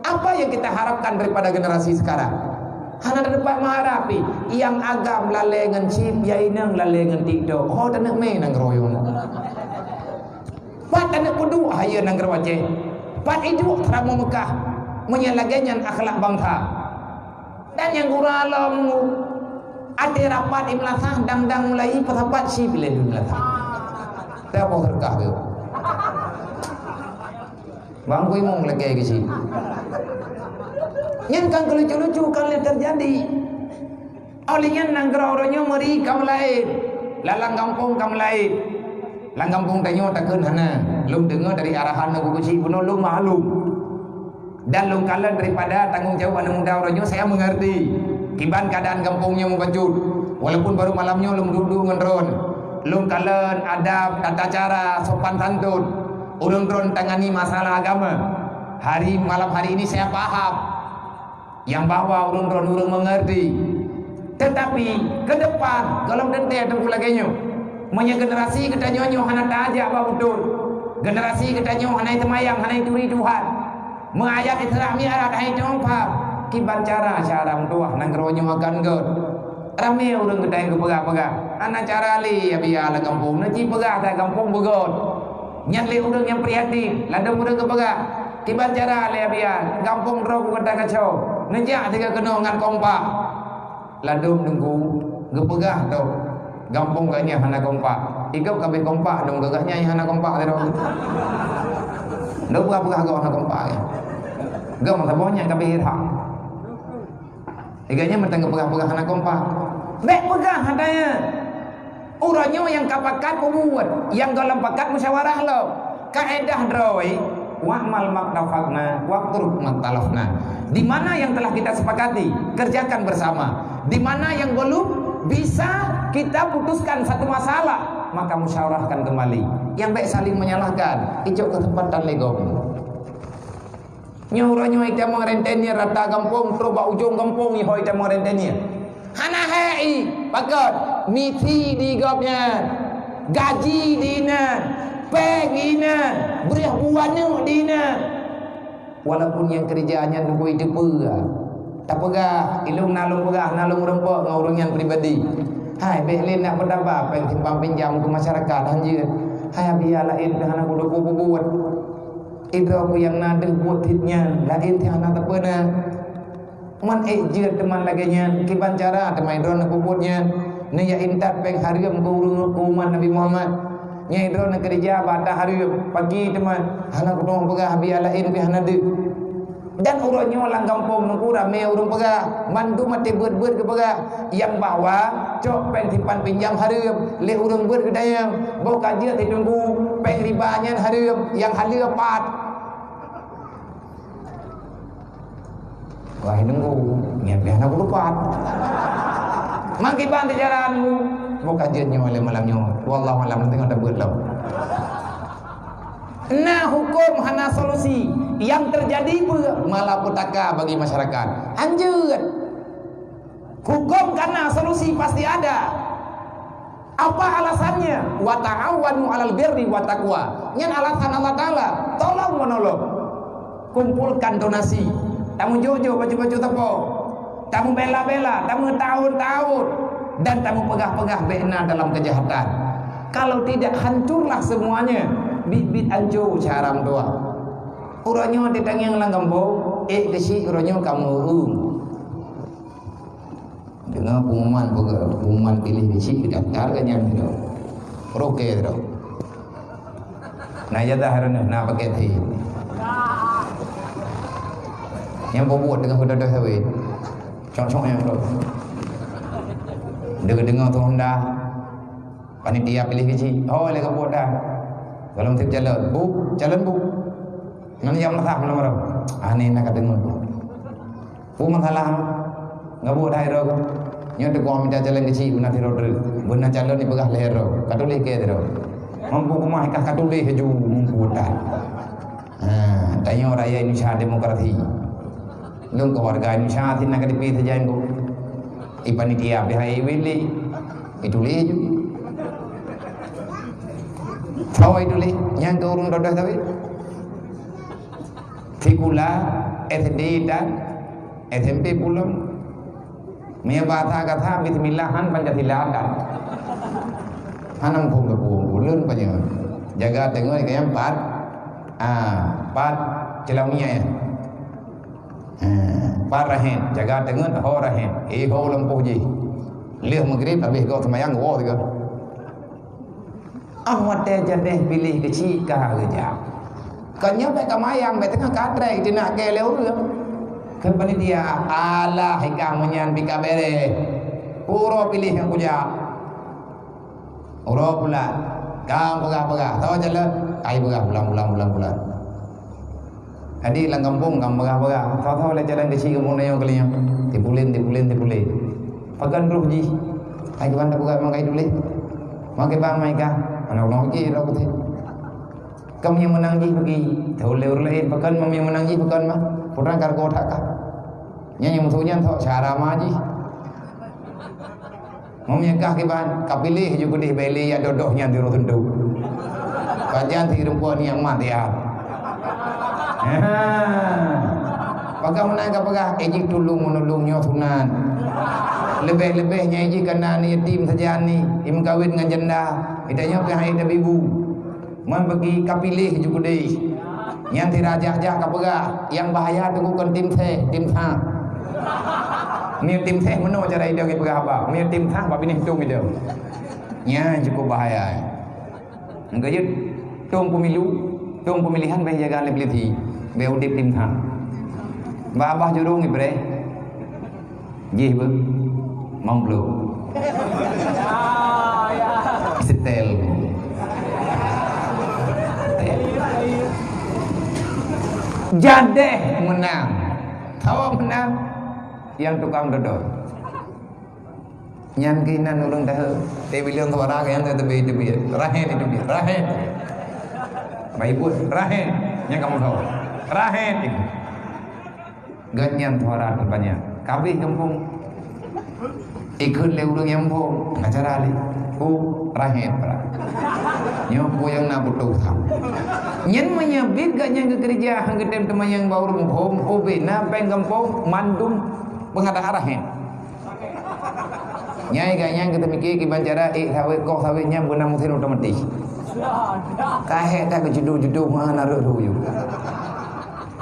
Apa yang kita harapkan daripada generasi sekarang? Hana teupat meuharap pih. Nyang agam lalée ngon chip, nyang inong lalée ngon TikTok. Ho taneuk mé nanggroe nyoe. Pat taneuk peuduek hayeue nanggroe Aceh. Pat iduek seuramoe Meukah. Meunyoe lagée nyan akhlak bansa. Dan nyang gura lom até rapat di meulasah dang-dang mulai peusapat si pilih di meulasah. Teuboh reukah tu. Bang kui mong lagée keu si. Nyan kan keu lucu-lucu kan lé teujadi. Oleh nyan nanggroe uroe nyoe meuri ka meulaén. Lalang gampông ka meulaén. Lam gampông tanyoe takheun hana. Lôn deungoe dari arahan Teungku Keuchik bunoe lôn maklum. Dan lôn kalon daripada tanggong jaweueb aneuk muda uroe nyoe, saya mengerti kiban keuadaan gampông nyoe meubacut. Walaupun baru malam nyoe lôn duek-duek ngon droen, lôn kalon adab, tata cara, sopan santun ureuëng droen tangani masalah agama. Hari, malam hari ini saya paham nyang bahwa ureuëng droen ureuëng mengerti. Tetapi ke depan, gohlom teuntée teungku lagée nyoe. Meunyoe generasi geutanyoe nyoe hana tajak bak beutôi, generasi geutanyoe hana teumayang, hana turi Tuhan, meuayat Isra Mi'raj hana teupeue, kiban cara syedara meutuwah nanggroe nyoe akan göt. Ramé ureuëng geutanyoe geupeugah-peugah, hana cara lé, ya biya lam gampông, neuci peugah that gampông beugöt. Nyan lé ureuëng nyang prihatin, ladôm ureuëng geupeugah, kiban cara lé, ya biya, gampông droe ku gata kaco, neujak sigoe keunoe ngon kompak. Ladôm teungku geupeugah tôh, gampông geuh nyan hana kompak. Ikôt ka abéh kompak dong geuh nyan hana kompak sidroe. Ndak peugah-peugah gob hana kompak. Gob masa boh nyan ka abéh irham. Geuh nyan mantong geupeugah-peugah hana kompak. Bék peugah hana nyan. Uroe nyoe nyang ka pakat peubuet, nyang gohlom pakat musyawarah lom. Kaedah droe, wa'mal mattafaqna, watruk maktalafna. Di mana yang telah kita sepakati, kerjakan bersama. Di mana yang belum, bisa kita putuskan satu masalah, maka musyawarahkan kembali. Nyang bék saling menyalahkan, ijok kesempatan lé gob. Nyoe uroe nyoe itamong rentenir rata gampông, trok bak ujong gampông iho itamong rentenir. Hana hék i, pakon? Misi di gobnyan, gaji di inan, péng di inan, breueh bu aneuk di inan. Walaupun nyang keureuja nyan bukon iteupeue, tapeugah, ilôn na lôn peugah, na lôn meurumpok ngon ureuëng nyan pribadi. Hai, bék lé nak peutaba péng simpang pinjam keu masyarakat, hanjeuet. Hai, biya laén pih hana kuteupeu peubuet. Idroe ku nyang na deuh buet cit nyan, laén cit hana teupeu na. Man ék jeuet teuma lagée nyan, kiban cara teuma idroe neupeubuet nyan. Neuyak intat péng hareuem keu ureuëng, keu umat Nabi Muhammad. Nyan idroe neukeureuja bak ata hareuem, paki teuma hana kuteuma peugah biya laén pih hana deuh. Dan uroe nyoe lam gampông Teungku ramé ureuëng peugah, mandum até beuet-beuet geupeugah, nyang bahwa cok péng simpan pinjam hareuem lé ureuëng beuet geutanyoe. Boh ka jeuet Teungku, péng riba nyan hareuem, nyang haleue pat. Wah, Teungku, nyan pih hana kuleupat. Makiban di jalan, boh ka jeuet nyoe lé malam nyoe. Wallahu a'lam, teungoh tabeuet lom. Na huköm hana solusi, yang terjadi pun malapetaka bagi masyarakat. Hanjeuet. Huköm ka na, solusi pasti ada. Apa alasannya? Wa ta'awanu 'alal birri wa taqwa. Nyan alasan Allah Taala, tolong menolong. Kumpulkan donasi. Tameujok-jok baju-baju teupok. Tameubela-bela, tameutaun-taun, dan tameupeugah-peugah bék na dalam kejahatan. Kalau tidak, hancurlah semuanya. Bit-bit hancô cara meutuah. Uroe nyoe teutangieng lam gampông, ék keuchik uroe nyoe ka meu-ueng. Deungoe pengumuman, pengumuman piléh keuchik, daftar ka nyan sidroe. Roh kèe sidroe. Na ijazah droeneuh, na paket thé. Nyang peubuet teungoh geudodoh sawét. Cok-cok nyang droe. Deungoe-deungoe tu honda. Panitia piléh keuchik. Oh, lé ka buet dah. Golom tiep calon. Bu, calon bu. Ngon nyang meusah malam-malam. Ah, ni nak ka deungon bu. Peue masalah? Ngabuk dah droe. Nyoe teuka mita calon keuchik beuna sidroe. Beuna calon dipeugah lhèe droe. Ka tuléh kèe droe. Mampu keumah kah ka tuléh laju mampu dah. Ha, tanyoe rakyat Indonesia demokrasi. Lôn keu warga Indonesia sit na keudipi sajan bu. I panitia pih hai wili. Ituléh laju. Sawa ituléh nyang keu ureueng dodoh sabe. Sikula S D dan S M P pulang. Meunyoe bahasa gata bismillah han Pancasila dan. Hana muphom geupeue ulôn panyang. Jaga teungoh kayang pat. Ah, pat ceulamiah. Ah, pat rahen, jaga teungoh ho rahen. Eh, ho lampu jih. Lheuh maghrib habéh goh seumayang woe sigoe. Ah, watèe jadeh piléh keuchik ka geujak. Kon nyoe bèk kamayang, bèk teungoh ka trek, jinak kèe lé ureueng. Kheun panitia, "Alah, ikah meunyan pih ka bèrèh. Puro piléh nyang kujak." Uroe pulan, ka peugah-peugah, soe calon, kai peugah pulan, pulan, pulan, pulan. Jadi lam gampông ka peugah-peugah, soe-soe lé calon keuchik gampông tanyoe keulinyueng. Tipulen, tipulen, tipulen. Pakon roh jih. Hai kiban tapeugah memang kai tuléh. Makai bang mai kah? Aneuk ulôn keu roh kutéh. Kamoe nyang meunang jih bagi. Tahu lé ureueng laén pakon, makai nyang meunang jih pakon mah. Putra kargo that kah? Nyan nyang meusu nyan sok cara ma jih. Meunyoe kah kiban, ka piléh ju keudeh bèk lé jak dodoh nyan tiroh teuntu. Pajan si rumpok nyan mat ya. Ha. Pakon meunan ka peugah, eh, jih tulông-meunulông nyoe sunat. Leubeh-leubeh nyan jih kana aneuk yatim sajan ni, imeukawen ngon janda. Ita nyoe pih hai tabibu. Man bagi ka piléh ju keudeh. Nyang sira jak-jak ka peugah, nyang bahaya teungku kon tim seh, tim sah. Meunyoe tim seh meunoe cara idong ipeugah haba. Meunyoe tim sah, bak binéh tông idong. Nyan cukup bahaya. Engkau jeuet, tông pemilu, tông pemilihan bèk jaga lé polisi. Bèk udép tim sah. Bah-bah jurông ibreh. Jih beuh. Mangklo. Setel. Setel. Jadeh meunang. Tawa meunang. Nyang tukang dodot. Nyan keuh nan ureueng dahé. Teubilang suara nyang teubiet-teubiet. Rahen itu dia. Rahen. Baik buet. Rahen. Nyang kamu tahu. Rahen. Gobnyan suara terbanyak. Kabeh gampông. Ikheun lé ureueng nyang muphom, acara lé. Oh, rahet brat. Nyoe peue nyang na putôh tham. Nyan meunyoe bit gobnyan geukeureuja han geutem teumanyong bak ureueng muphom, ubé na péng gampông mandum peungadaan rahet. Nyai gobnyan geuteumike kiban cara ék sawét, koh sawét nyan beuna meusén otomatis. Ka hék that geujudoh-judoh meuhan areueh ruyuek.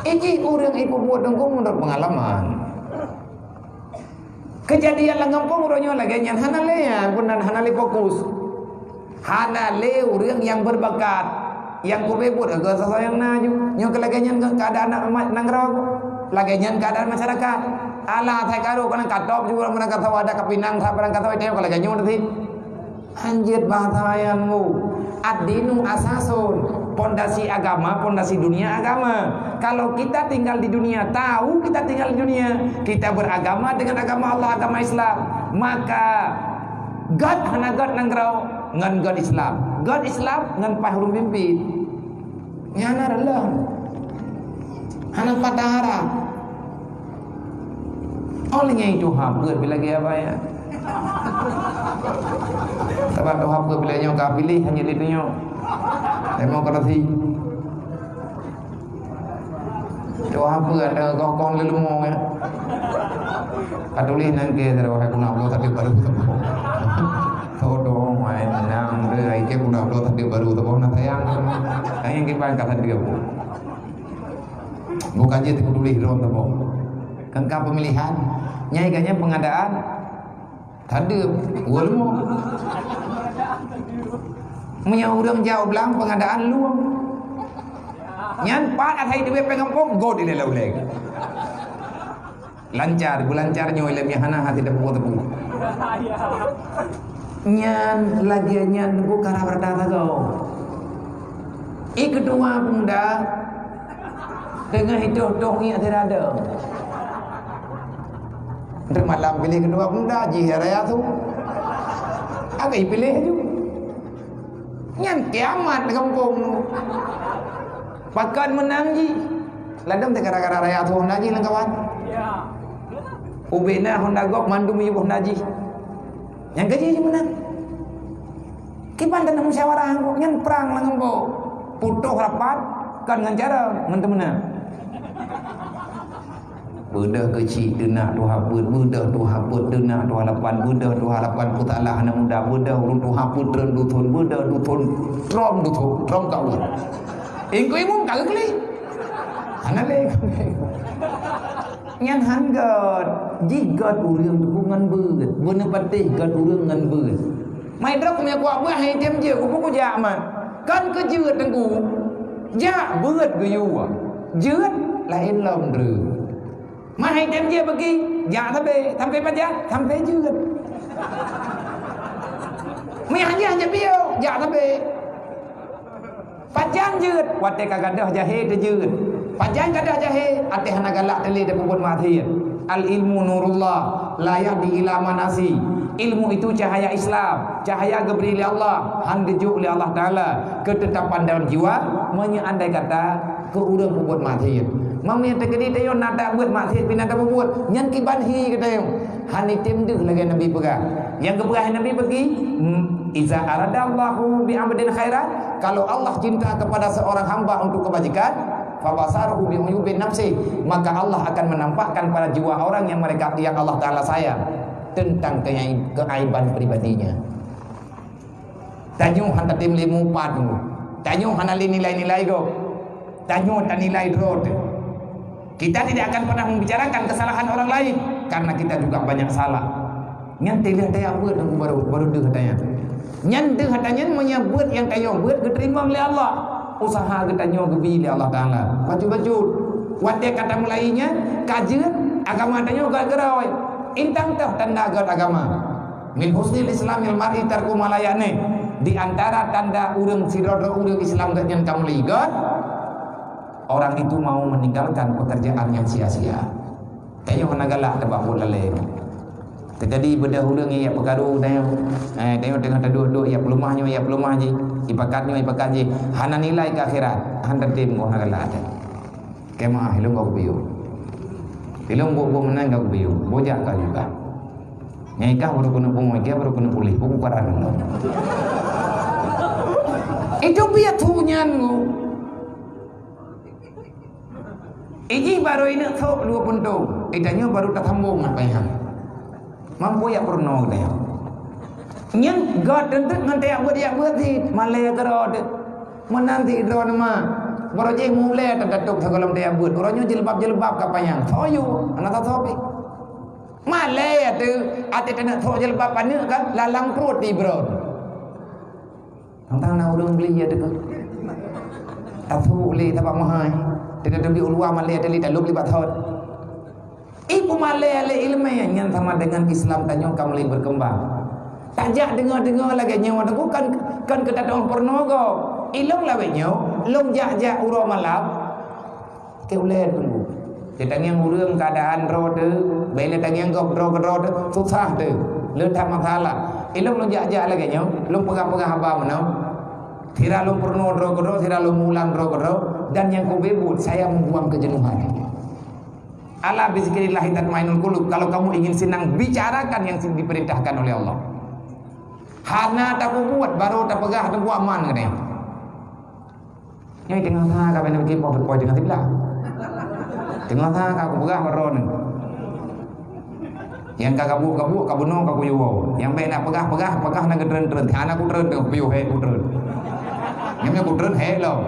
Iji ureueng ipeubuet teungku meunurot peungalaman. Keujadian lam gampông uroe nyoe lagèe nyan hana lé, ya, guna hana lé fokus. Hana lé ureueng nyang berbakat, nyang kubeuet buet keu soe-soe nyang na ju. Nyoe keu lagèe nyan keuadaan aneuk ma-, nanggroe, lagèe nyan keuadaan masyarakat. Alah, that karu keunan katôb ju ureueng meunang ka sawa, adak ka pinang, that meunang ka sawa, nyoe keu lagèe nyoe teuh. Hanjeuet bahasa nyan, Bu. Ad-dinu asasun. Pondasi agama, pondasi dunia agama. Kalau kita tinggal di dunia, tahu kita tinggal di dunia, kita beragama dengan agama Allah, agama Islam, maka göt hana göt nanggroe ngon göt Islam, göt Islam ngon paih ureueng pimpin. Nyan hana reuloh. Hana patah arah. Oh, lé nyang tuha peuet bila lagèe apa ya? Sabab tuha peuet bila nyoe ka piléh hana lé nyoe. Demokrasi. Tuha peuet ada gokong lé leumo ya. Ka tuléh nang ke dari wahai kuna Allah tapi baru teuboh. Todong main nang dari ke kuna Allah tapi baru teuboh na sayang. Yang kiban ka tadi apa? Bukan je teupeutulih droe teuboh. Kan ka pemilihan, nyai ganya pengadaan tadeup ulmo. Meunyoe ureueng jak u blang pengadaan lueng. Nyan pat asai duit pengempong go di leleu leng. Lancar, beulancar nyoe ilèe meuhana hati teupeue-teupeue. Nyan lagèe nyan buka rata-rata sagoe. I keudua pemuda teungoh itoh-toh ngiek sirada. Teuma lam piléh keudua pemuda jih raya su. Agak ipiléh ju. Nyan kiamat di gampông. Pakon meunang jih? Ladôm teuh gara-gara raya su honda jih lam kawan. Ubena honda gop mandum yub honda jih. Nyang keujih jih meunang. Kiban tanah musyawarah nyan prang lam gampông. Putôh rapat kon ngon cara meunteumeunang. Beudôh keuchik teunak tuha peuet, beudôh tuha peuet teunak tuha lapan, beudôh tuha lapan peusalah aneuk muda, beudôh ureueng tuha peuet treun duthon, beudôh duthon trom duthon, trom kawan. Ingkui mum ka geuklik. Hana lé. Nyan han gèt, jih gèt ureueng teungku ngon beuet. Beuneupatéh gèt ureueng ngon beuet. Mai droe keumiet kuak beuet hai tem jeuet, kupeue kujak mat. Kan keu jeuet teungku. Jak beuet geuyue. Jeuet laén lom dreueh. Mah hai tem jeuet bagi, jak sabe, sampai pajan, sampai jeuet. Meuhana hana piôh, jak sabe. Pajan jeuet, watèe ka gadôh jahé teujeuet. Pajan gadôh jahé, até hana galak teulé tapeubuet maksiat. Al ilmu nurullah, la yahdi ila man asi. Ilmu itu cahaya Islam, cahaya geubri lé Allah, han geujok lé Allah Taala, keutetapan dalam jiwa, meunyoe andai kata keu ureueng peubuet maksiat. Meunyoe teukeudi tanyoe na dak buet maksiat pih na tapeubuet, nyan kiban hi keu tanyoe. Han item deuh lagèe Nabi peugah, Nyang geupeugah Nabi bagi, "Iza aradallahu bi 'abdin khairan," kalau Allah cinta kepada seorang hamba untuk kebajikan, "fabasaruhu bi uyubi nafsi," maka Allah akan menampakkan pada jiwa orang yang mereka, yang Allah Taala sayang, tentang keaib-, keaiban pribadinya. Tanyoe hana tatem lé mupat, tanyoe hana lé nilai-nilai gob. Tanyoe tanilai droe teuh. Kita tidak akan pernah membicarakan kesalahan orang lain karena kita juga banyak salah. Nyan teuh lheueh tajak beuet baru, baru deuh tanyan. Nyan deuh tanyan meunyo beuet nyang tanyoe beuet geuteurimong lé Allah. Usaha geutanyoe geubi lé Allah Taala. Bacut-bacut. Watée ka tamulai nyan, ka jeuet agama tanyoe gét keudroe. Intang teuh tanda gét agama. Min husnil islamil mar'i tarku ma la ya'ni. Di antara tanda ureuëng sidroe-droe ureuëng Islam gét nyan ka mulai gét, orang itu mau meninggalkan pekerjaan yang sia-sia. Tanyoe hana galak teuh bak buet lalée. Teujadi beudoh ureuëng nyang peukaru tanyoe. Eh, tanyoe teungoh taduek-duek, ya peuleumah nyoe, ya peuleumah jih, ipakat nyoe, ipakat jih. Hana nilai keu akhirat, hana tem goh hana galak teuh. Keu meu'ah, ilong ka kupiôh. Ilong buet-buet meunan ka kupiôh. Bujak ka juga. Nyang ikah baru keuneuk pungo, ikah baru keuneuk puléh. Buku karan lom. Itu biet su nyan ngu. Iji baru ineuk sok dua puntông. Itanyoe baru tasambong ngon payah. Mampu yak peurunoe geutanyoe. Nyan gét teunteuk ngon tajak beuet, jak beuet cit. Malée keudroe teuh. Meunan cit droeneuh ma. Baroe jih mulée teutatôb sigohlom tajak beuet. Uroe nyoe jilbab-jilbab ka panyang. Soe yue, hana tasoe pih. Malée teuh, até taneuk sok jilbab aneuk kan, lalang pruet di brong. Tang-tang na ureuëng beli ya teuka. Tasu lé tabak mahai. Teuka teubi uluwa malée teuh lé talop lé bathot. Ibu malée lé ileumé nyan sama dengan Islam tanyoe ka mulai berkembang. Tajak deungoe-deungoe lagée nyoe teungku kan, kan keu tateupeue peurunoe gob. Ilong lawét nyoe, lôn jak-jak uroe malam. Keu ulée teungku. Teutangieng ureuëng keuadaan droe teuh, bèk lé tangieng gob droe keudroe teuh, susah teuh. Le that masalah. Ilong lôn jak-jak lagée nyoe, lôn peugah-peugah haba meunoe. Sira lôn peurunoe droe keudroe, sira lôn mulang droe keudroe, dan nyang kubeuet, saya membuang kejenuhan. Ala bizikrillahi tatmainnul qulub. Kalau kamu ingin senang, bicarakan yang diperintahkan oleh Allah. Hana tapeubuet, baru tapeugah, tabuet man keunoe. Nyoe teungoh sa ka bèk neukipoh, poi teungoh siblah. Teungoh sa ka kupeugah baroe nyoe. Nyang ka kabuet-kabuet, ka bunoe ka kuyue woe. Nyang bèk na peugah-peugah, peugah na geutreun-treun. Hana kutreun teungoh piôh, hé kutreun. Nyang kutreun, hé lom.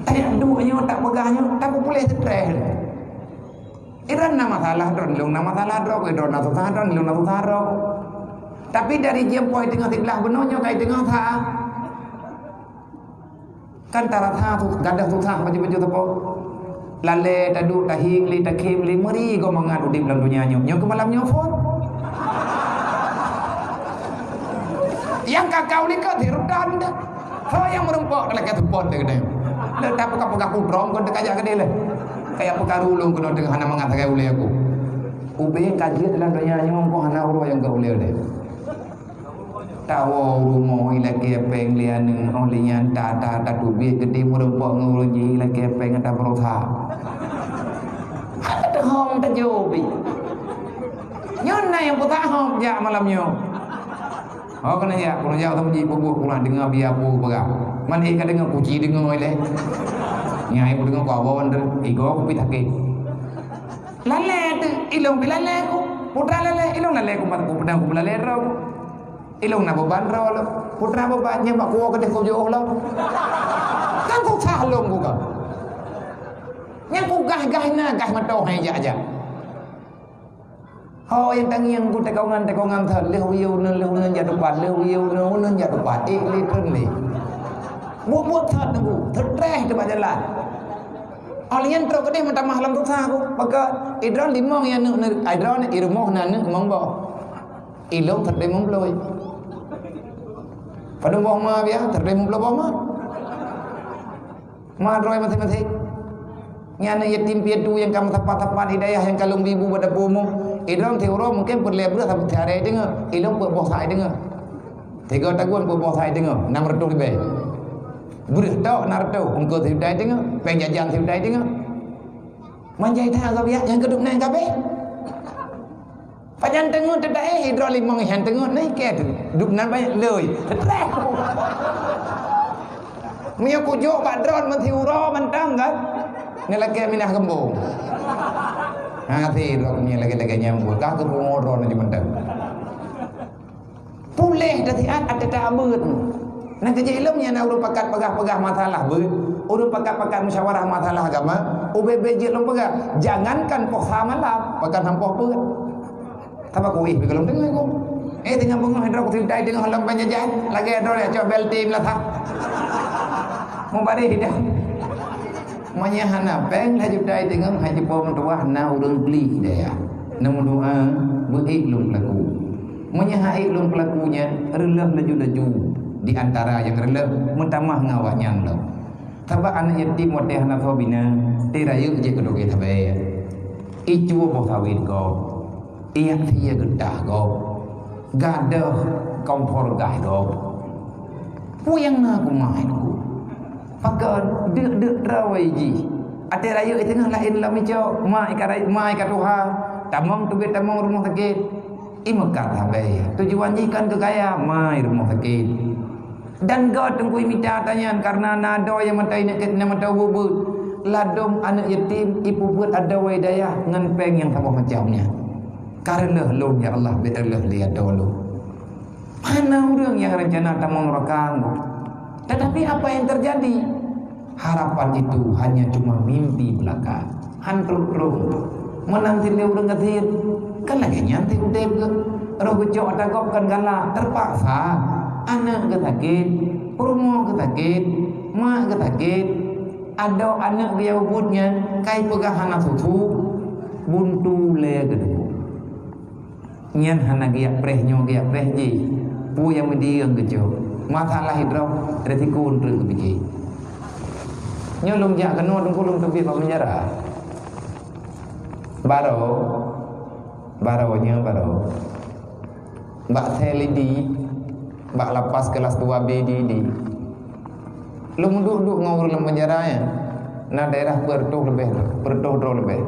Tajak duek nyoe, tak peugah nyoe, tak peupuléh stress. Iran na masalah droe, lôn na masalah droe, droe na susah droe, lôn na susah droe. Tapi dari jeuem poi teungoh siblah bunoe nyoe kai teungoh sa. Kan tarasa su-, gadoh susah baju-baju teupok. Lalée taduek tahieng lé takhém lé meuri goe mangat udeb lam donya nyoe. Nyoe keu malam nyoe phon. Nyang kakau likot hirutan deh. Ho nyang meurumpok lakée seupôt teuh keudeh. Le tapeugah-peugah putrong kon teuka jak keudeh lé. Kaya peukaru lôn keunoe teungoh hana mangat sagai ulée aku. Ubé ka jeuet lam donya nyoe ko hana uroe nyang ka ulée deh. Tawoe u rumoh ilakée péng lé aneuk, oh lé nyan ta-ta tateubiet keudeh meurumpok ngon ureuëng jih ilakée péng ata beurosa. Hana teuhom tajobi. Nyoe na nyang peugah hom jak malam nyoe. Oh, keuneuk jak, keuneuk jak, sama jih peubuet, keuneuk deungoe biya peue peugah. Man ék ka deungoe kuci deungoe ilée. Nyang ék deungoe ku awon teuh, igoe kupi sakét. Lalée teuh, ilong pi lalée ku. Putra lalée, ilong lalée ku, mat ku peudang ku lalée droe ku. Ilong na beuban droe lom. Putra beuban, nyang bak kuwoe keudeh ku jiôh lom. Kan susah lom ku ka. Nyang ku gah-gah na, gah meutoh hai jak-jak. Ho nyang tangieng ku teukongan-teukongan that, lheueh uyueng uneun, lheueh uneun jak tupat, lheueh uyueng uneun, uneun jak tupat, ék lé treun lé. Buet-buet that teungku, stress teuh bak jalan. Oh lé nyan trok keudeh meutamah lam susah ku. Maka idroe limong ya aneuk, idroe i rumoh na aneuk limong boh. Ilong that lé limong ploh. Padum boh ma biya, that lé limong ploh boh ma. Ma droe maséng-maséng. Nyan aneuk yatim piatu nyang ka meusapat-sapat di dayah nyang ka lôn bi bu bak dapur umum. Idroe siuroe mungken peureulée breueh saboh siaré deungoe. Ilong peuet boh sa deungoe. Tiga tagun peuet boh sa deungoe. Nam reutôh ribée. Breueh tok nam reutôh. Ungkot sijuta deungoe. Péng jajan sijuta deungoe. Manjai that gob yak nyang keuduek nyan kabeh. Pajan teungeut teudaéh hidro limong nyan teungeut nai keu tu. Duek nan banyak loi. Tetreh. Meunyoe kujok bak droe meuti uroe mantong kan. Ngelakée minah geumbong. Ha, si droe ni lagée-lagée nyang buet. Ka keu pungo droe ni mantong. Puléh dah siat até tak abeuet. Nah, kejih lom nyang na ureuëng pakat peugah-peugah masalah beuet, ureuëng pakat-pakat musyawarah masalah agama, ubé-bé jeuet lom peugah, jangankan poh sa malam, pakat sampoh peuet. Saba kuih pih golom deungoe ku. Eh, teungoh beungoh droe kutintai teungoh lom panjajan, lagée droe ya cok bel tim lah sah. Mubareh dah. Meunyoe hana péng laju tai teungoh hai jipom tuah na ureuëng beli daya. Neumeudoa beuék lom pelaku. Meunyoe hana ék lom pelaku nyan, reuloh laju-laju di antara nyang reuloh meutamah ngon awaknyan lom. Sabab aneuk yatim watée hana soe bina, teuh rayeuk jeuet keu toke sabe. Icue boh sawét gob, iyak sie geutah gob, gadôh kompor gaih gob. Peue nyang na keu mak itu? Pakon deuk-deuk droe jih. Até rayeuk teungoh laén lam icok, mak ika rai-, mak ika tuha, tamong teubiet tamong rumoh sakét. Imeukat sabe, tujuan jih kan keu kaya, mai rumoh sakét. Dan goe teungku imita ata nyan, kareuna na doe nyang mata ineuk ket, nyang mata ubeuet-ubeuet. Ladom aneuk yatim ipeubuet adoe dayah ngon péng nyang saboh macam nyan. Ka reuloh lôn, ya Allah, bèk reuloh lé adoe lôn. Hana ureuëng nyang rencana tamong raka. Tetapi apa yang terjadi? Harapan itu hanya cuma mimpi belaka. Han trok-trok. Meunan cit lé ureuëng gasien. Kan lagée nyan cit udeb geuh. Roh geucok ata gob kan galak, terpaksa. Aneuk geusakét, peurumoh geusakét, mak geusakét. Adoe aneuk geuya ubeuet nyan, kai peugah hana susu, buntu lé geuduek. Nyan hana geujak preh nyoe, geujak preh jih. Peue nyang meudiyeueng geucok. Masalah hidroe, resiko treuk geupike. Nyoe lôn jak keunoe teungku lôn teubiet bak penjara. Baroe, baroe nyoe baroe. Bak sel idi, bak lapas kelas dua B di, di. Lôn duek-duek ngon ureuëng lam penjara nyan. Na daerah peuet reutôh leubeh, peuet reutôh droe leubeh.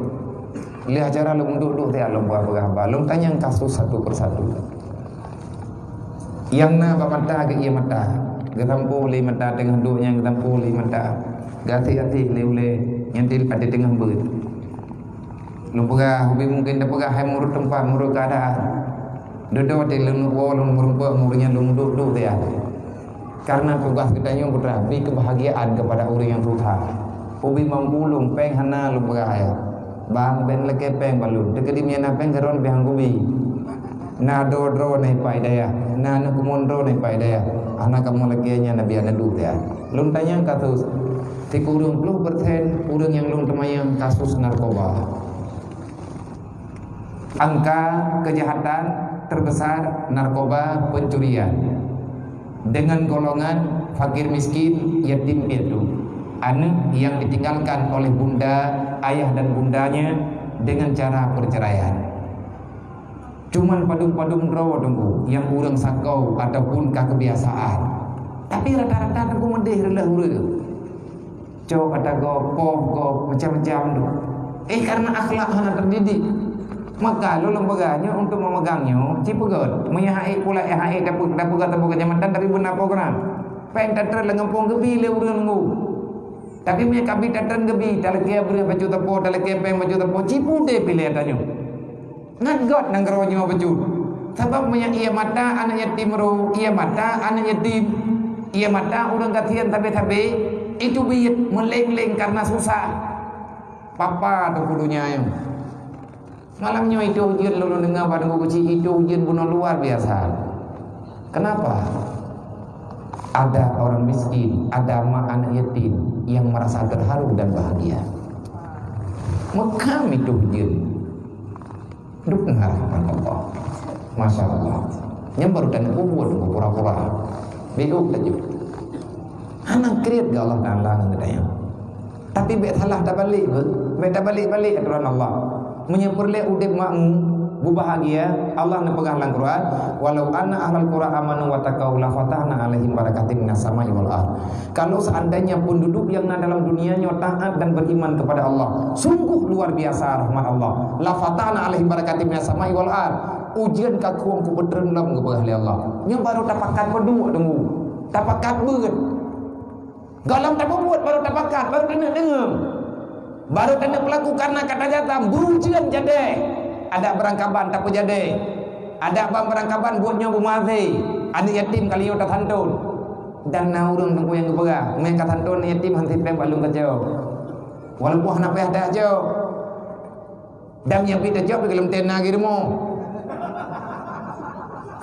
Lheueh acara lôn duek-duek siat lôn peugah-peugah haba. Lôn tanyong kasus satu persatu. Nyang na bak mata geuié mata. Geusampoe lé mata teungoh duek nyan geusampoe lé mata. Gaséh-gaséh lé ulée nyan til até teungoh beuet. Lôn peugah, ubé mungken tapeugah hai meurot teumpat, meurot keuadaan. Dudoe teuh lôn woe lôn meurumpok ngon ureuëng nyang lôn duek-duek siat. Karena tugas geutanyoe putra, bri keubahgiaan keupada ureuëng nyang susah. Ubé mampu lôn péng hana lôn peugah ayah. Bang, bèk lakée péng bak lôn. Teukeudi meunyo na péng keudroe bèk han kubi. Na droe-droe na ipak hidayah, na aneuk keumuen droe na ipak hidayah. Hana kamoe lakée nyan Nabi aneuk duek siat. Lôn tanyong kasus, sikureueng ploh persen ureuëng nyang lôn teumanyong kasus narkoba. Angka kejahatan terbesar narkoba pencurian. Dengan golongan fakir miskin, yatim piatu. Aneuk yang ditinggalkan oleh bunda, ayah dan bundanya dengan cara perceraian. Cuman padum-padum droe teungku nyang ureuëng sakoe ataupun ka kebiasaan. Tapi rata-rata teungku meudeh reuloh ureuëng. Cok ata gob, poh gob, macam-macam tu. Eh, karena akhlak hana terdidik. Maka lôn lôn peugah nyoe untuk memegang nyoe, ci peugöt. Meunyoe hai pula hai tapi tapi kata bukan jambatan tapi beuna program. Péng tatreun lam gampông geubi lé ureuëng nunggu. Tapi meunyoe kabi tatreun geubi, talakée breueh bacut teupô, talakée péng bacut teupô, ci pudeh piléh tanyoe. Ngat göt nanggroe nyoe bacut. Sabab meunyoe ié mata aneuk yatim ro, ié mata aneuk yatim, ié mata ureuëng gasien sabe-sabe, itu biet meuleng-leng karena susah. Papa tu kudunya nyoe. Malam nyoe itu ujeuen lôn deungoe bak deungoe keuci itu ujeuen bunoe luar biasa. Kenapa? Ada orang miskin, ada mak anak yatim yang merasa terharu dan bahagia. Mekam itu ujeuen. Duka Allah. Masya Allah. Nyang baru dan kubur pura-pura. Biuk laju. Hana kriet ke Allah Taala ngon geutanyoe. Tapi bèk salah tabalik, bèk tabalik-balik aturan Allah. Meunyoe peureulée udeb makmu, Beubahagia, Allah neupeugah lam Quran, "Walau anna ahlal qura amanu wattaqau lafatahna 'alaihim barakatim minas sama'i wal ard." Kalau seandainya penduduk yang na dalam dunia nyoe taat dan beriman kepada Allah, sungguh luar biasa rahmat Allah. "Lafatahna 'alaihim barakatim minas sama'i wal ard." Ujeuen ka khueng kupeutreun lom geupeugah lé Allah. Nyoe baru tapakat peuduek deungoe. Tapakat beuet. Gohlom tapeubuet baru tapakat, baru taneuk deungoe. Baru taneuk peulaku karena kata jatam, beurujeuen jadeh. Adak beurangkaban tapeujadeh. Adak ban beurangkaban buet nyoe beumaté. Aneuk yatim kali nyoe tasanton. Dan na ureuëng teungku nyang geupeugah, meukasanton aneuk yatim han sipéng bak lôn kacok. Walaupun hana payah tajok. Dan nyang pih tajok pih geuleutem na geurumoh.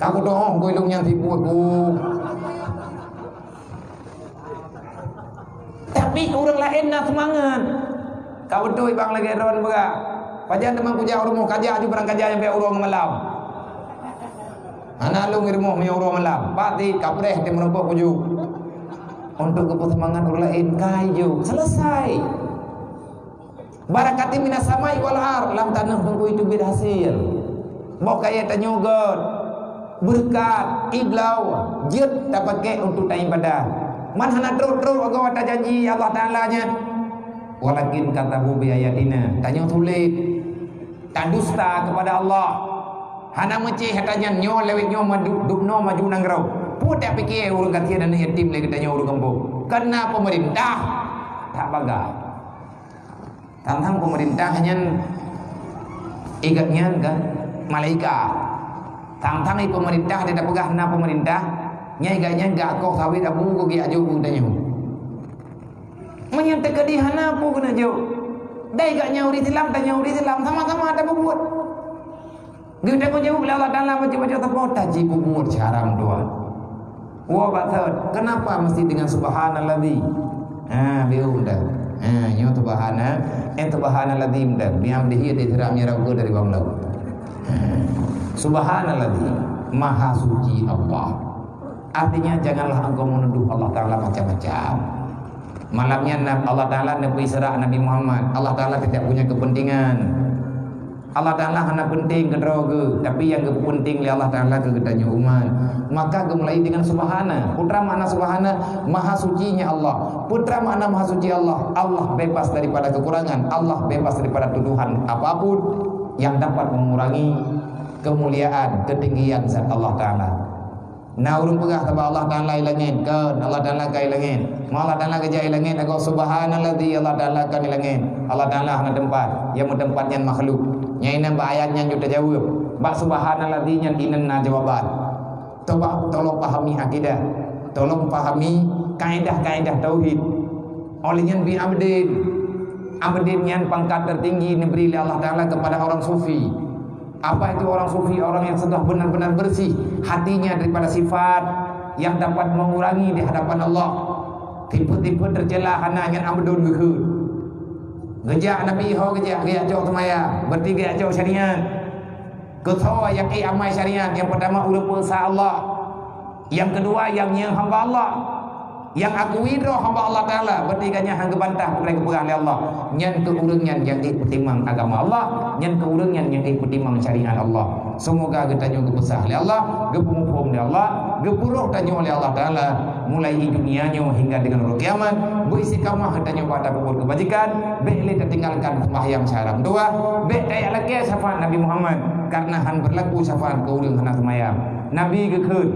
Ka kutoh keu lôn nyang sibuk ku. Tapi ureuëng laén na seumangat. Ka beutôi bang lagée droen beurah. Pajan teuma kujak u rumoh kajak aju barang kajak nyang pih uroe malam. Hana lôn di rumoh meunyoe uroe malam. Pati kapreh teumeureumpok kuju. Untuk geupeuseumangat ureuëng laén kai ju. Selesai. Barakati minas samai wal ar, lam tanoh teungku itu bit hasil. Boh kayée tanyoe gét, beureukat, iblau, jeuet tapaké untuk taibadah. Man hana trok-trok agoe tajanji Allah Taala nyan. Walakin kadzabu bi ayatina, tanyoe sulet, tadusta kepada Allah. Hana meucéh ata nyan nyoe lewat nyoe maju, dubnoe maju nanggroe. Peue tapiké ureuëng gasien aneuk yatim lé geutanyoe ureuëng gampông? Keureuna peumeurintah that bagah. Tang-tang peumeurintah nyan igat nyan kan malaikat. Tang-tang i peumeurintah dia tapeugah na peumeurintah, nyang igat nyan gak koh sawét abu geugiak jok u tanyoe. Meunyoe teukeudi hana peue keuneuk jok. Dai gak nyan ureuëng Islam, tanyoe ureuëng Islam, sama-sama ada peubuet. Geutanggong jaweueb lé Allah Taala bacut-bacut teupeu taji peubuet cara meutuah. Woe bak thot, kenapa mesti dengan subhanalladzi? Ha, biu dah. Ha, nyoe subhana, eh subhanalladzi dah. Biar dihia di seram nyerau ke dari bang laut. Ha. Subhanalladzi, maha suci Allah. Artinya janganlah engkau menuduh Allah Taala macam-macam. Malam nyan Allah Taala neupeuisra Nabi Muhammad. Allah Taala tidak punya kepentingan. Allah Taala hana penting keudroe geuh, tapi nyang geupenting lé Allah Taala keu geutanyoe umat. Maka geumulai dengan subhana. Peue treuk makna subhana? Maha sucinya Allah. Peue treuk makna maha suci Allah? Allah bebas daripada kekurangan. Allah bebas daripada tuduhan apapun yang dapat mengurangi kemuliaan, ketinggian zat Allah Taala. Na ureuëng peugah taba Allah Taala i langét, kon Allah Taala ka i langét. Ma Allah Taala geujak i langét, agoe subhanalladzi Allah Taala kon i langét. Allah Taala hana teumpat, nyang meuteumpat nyan makhluk. Nyang inan bak ayat nyan jeuet tajaweueb. Bak subhanalladzi nyan inan na jawaban. Coba tolong pahami akidah. Tolong pahami kaedah-kaedah tauhid. Oleh nyan bi abdin. Abdin nyan pangkat tertinggi neubri lé Allah Taala kepada orang sufi. Apa itu orang sufi? Orang yang sudah benar-benar bersih hatinya daripada sifat yang dapat mengurangi di hadapan Allah. Tipe-tipe tercela hana nyan Abdul geukheun. Geujak Nabi ho geujak, geujak cok seumayang, berarti geujak cok syariat. Keu soe nyang ék amai syariat? Yang pertama ureuëng peusa Allah. Yang kedua, yang nyoe hamba Allah. Yang akui droe hamba Allah Taala, berarti gobnyan han geubantah peue nyang geupeugah lé Allah. Nyan keuh ureuëng nyan nyang ék peutimang agama Allah, nyan keuh ureuëng nyan nyang ék peutimang syariat Allah. Seumoga geutanyoe geupeusah lé Allah, geupeuphom lé Allah, geupeurôh tanyoe lé Allah Taala, mulai di dunia nyoe hingga dengan uroe kiamat. Beu istiqamah geutanyoe bak tapeubuet keubajikan, bék lé tatinggalkan sembahyang syarat dua, bék tajak lakée syafaat Nabi Muhammad, karena han berlaku syafaat keu ureuëng hana seumayang. Nabi geukheun,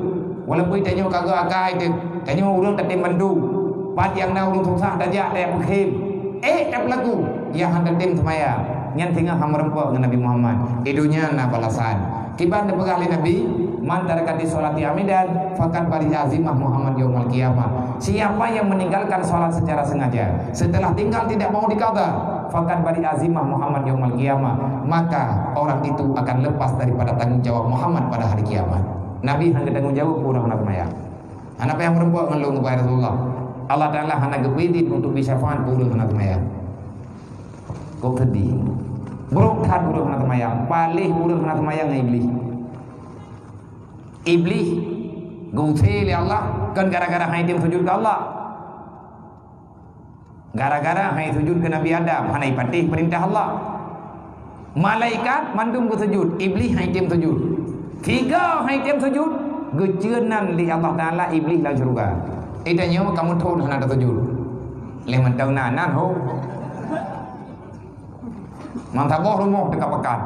Walaupun tanyoe ka geuakai teuh, tanyoe ureuëng tatem bantu. Pat nyang na ureuëng susah tajak tajak peukhém. Eh, tapeulaku nyang han tatem seumayang. Nyan singoh han meurumpok ngon Nabi Muhammad. Di dunia na balasan. Kiban teupeugah lé Nabi, "Man taraka sholati amidan, faqad bari'a zimmah Muhammad yaumal qiyamah." Siapa yang meninggalkan sholat secara sengaja, setelah tinggal tidak mau diqadha, faqad bari'a zimmah Muhammad yaumal qiyamah, maka orang itu akan lepas daripada tanggung jawab Muhammad pada hari kiamat. Nabi hana geutanggung jaweueb keu ureuëng hana seumayang. Hana payah meurumpok ngon lôn, wahai Rasulullah. Allah Taala hana geubri idhin untuk bri syafaat keu ureuëng hana seumayang. Kok sedih. Brok that ureuëng hana seumayang, paléh ureuëng hana seumayang ngon Iblih. Iblih geuusé lé Allah, kon gara-gara han item sujud keu Allah. Gara-gara han isujud keu Nabi Adam, hana ipatéh peurintah Allah. Malaikat mandum geusujud, Iblih han item sujud. Tiga han item sujud, geucue nan lé Allah Taala Iblih lam syeuruga. Eh, tanyoe kamoe thon hana tasujud. Lheuh mantong na nan ho. Meusaboh rumoh teuka pakat.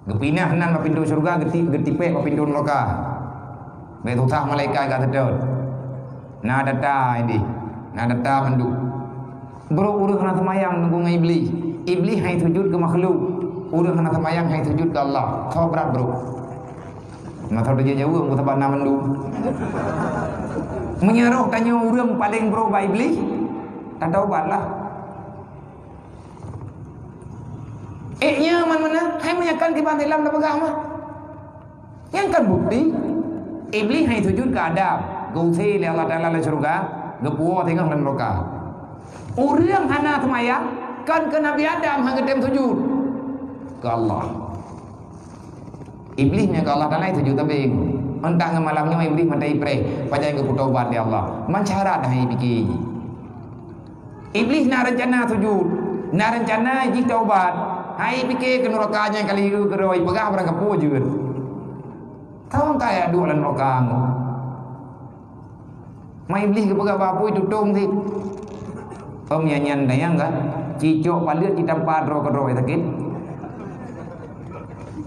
Geupinah nan bak pintoe syeuruga, geuti-, geutipék bak pintoe neuraka. Bèk susah malaikat ka seutôt. Na data ideh, na data mandum. Brok ureueng hana seumayang nunggu ngon Iblih. Iblih han sujud keu makhluk. Ureueng hana seumayang han sujud keu Allah. Tho brat brok. Masa tu jaweueb, sabab na mandum. Meunyoe roh tanyoe ureueng paleng brok bak Iblih, tatobatlah. Eh, nyan man meunan, hai meunyakan kiban silam tapeugah mah. Nyan kan bukti. Iblih han sujud keu Adam, geuusé lé Allah Taala lam syeuruga, geupuwoe singoh lam neuraka. Ureueng hana seumayang, kan keu Nabi Adam han geutem sujud. Keu Allah. Iblih nyan keu Allah Taala sujud tabeng. Entah ngon malam nyoe Iblih mantong ipreh, pajan geupeutobat lé Allah. Man syarat dah ipike. Iblih na reuncana sujud, na reuncana jih taubat. Hai pike keu neuraka nyan kali keudroe, peugah barang kapeue jeuet. Tawang kaya duek lam neuraka ngon. Ma Iblih geupeugah bak apui tutong sit. Om nyan nyan dayang kan? Cicok paleuet ditampa droe keudroe sakét.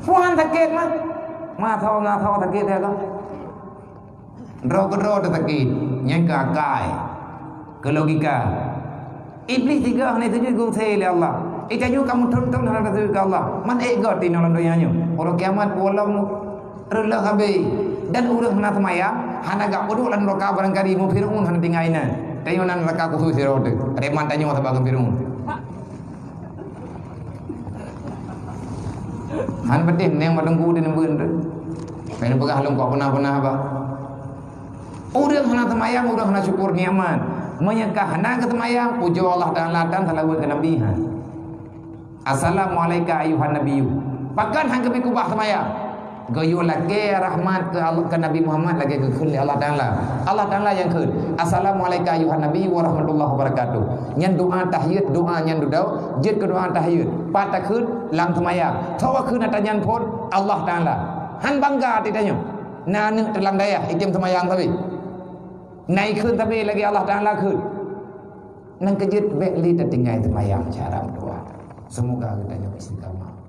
Puhan sakét mah. Masa-masa sakét ya kan? Droe keudroe teusakét, nyan keu akai, keu logika. Iblih tiga hana sujud geuusé lé Allah. Ita nyoe ka meuthon-thon hana sujud keu Allah. Man ék göt inoe lam donya nyoe. Uroe kiamat pulang reuloh habéh. Dan ureueng hana seumayang, hana gak peuduek lam neuraka barangkali meu Firaun hana tinggai inan. Tanyoe nan neuraka khusus sidroe teuh. Reman tanyoe saban ngon Firaun. Han peuteh neng madengku di nembeuen tu. Kena peugah lom kok pernah-pernah apa. Ureueng hana seumayang, ureueng hana syukur nikmat. Meunyoe ka hana geuseumayang, pujoe Allah Taala dan salawat keu Nabi, ha. Assalamualaika ayuhan nabiyyu. Pakon han geubri keubah seumayang? Geuyue lakée rahmat keu Allah, keu Nabi Muhammad lagée geukheun lé Allah Taala. Allah Taala nyang kheun, "Assalamualaika ayuhan nabi wa rahmatullahi wabarakatuh." Nyan doa tahiyat, doa nyan dudoe, jeuet keu doa tahiyat. Pat takheun lam seumayang. Soe kheun ata nyan phon? Allah Taala. Han bangga até tanyoe. Na aneuk teulam dayah item seumayang sabe. Na ikheun sabe lagée Allah Taala kheun. Nang keujeuet bék lé tatinggai seumayang cara meudoa. Seumoga geutanyoe istiqamah.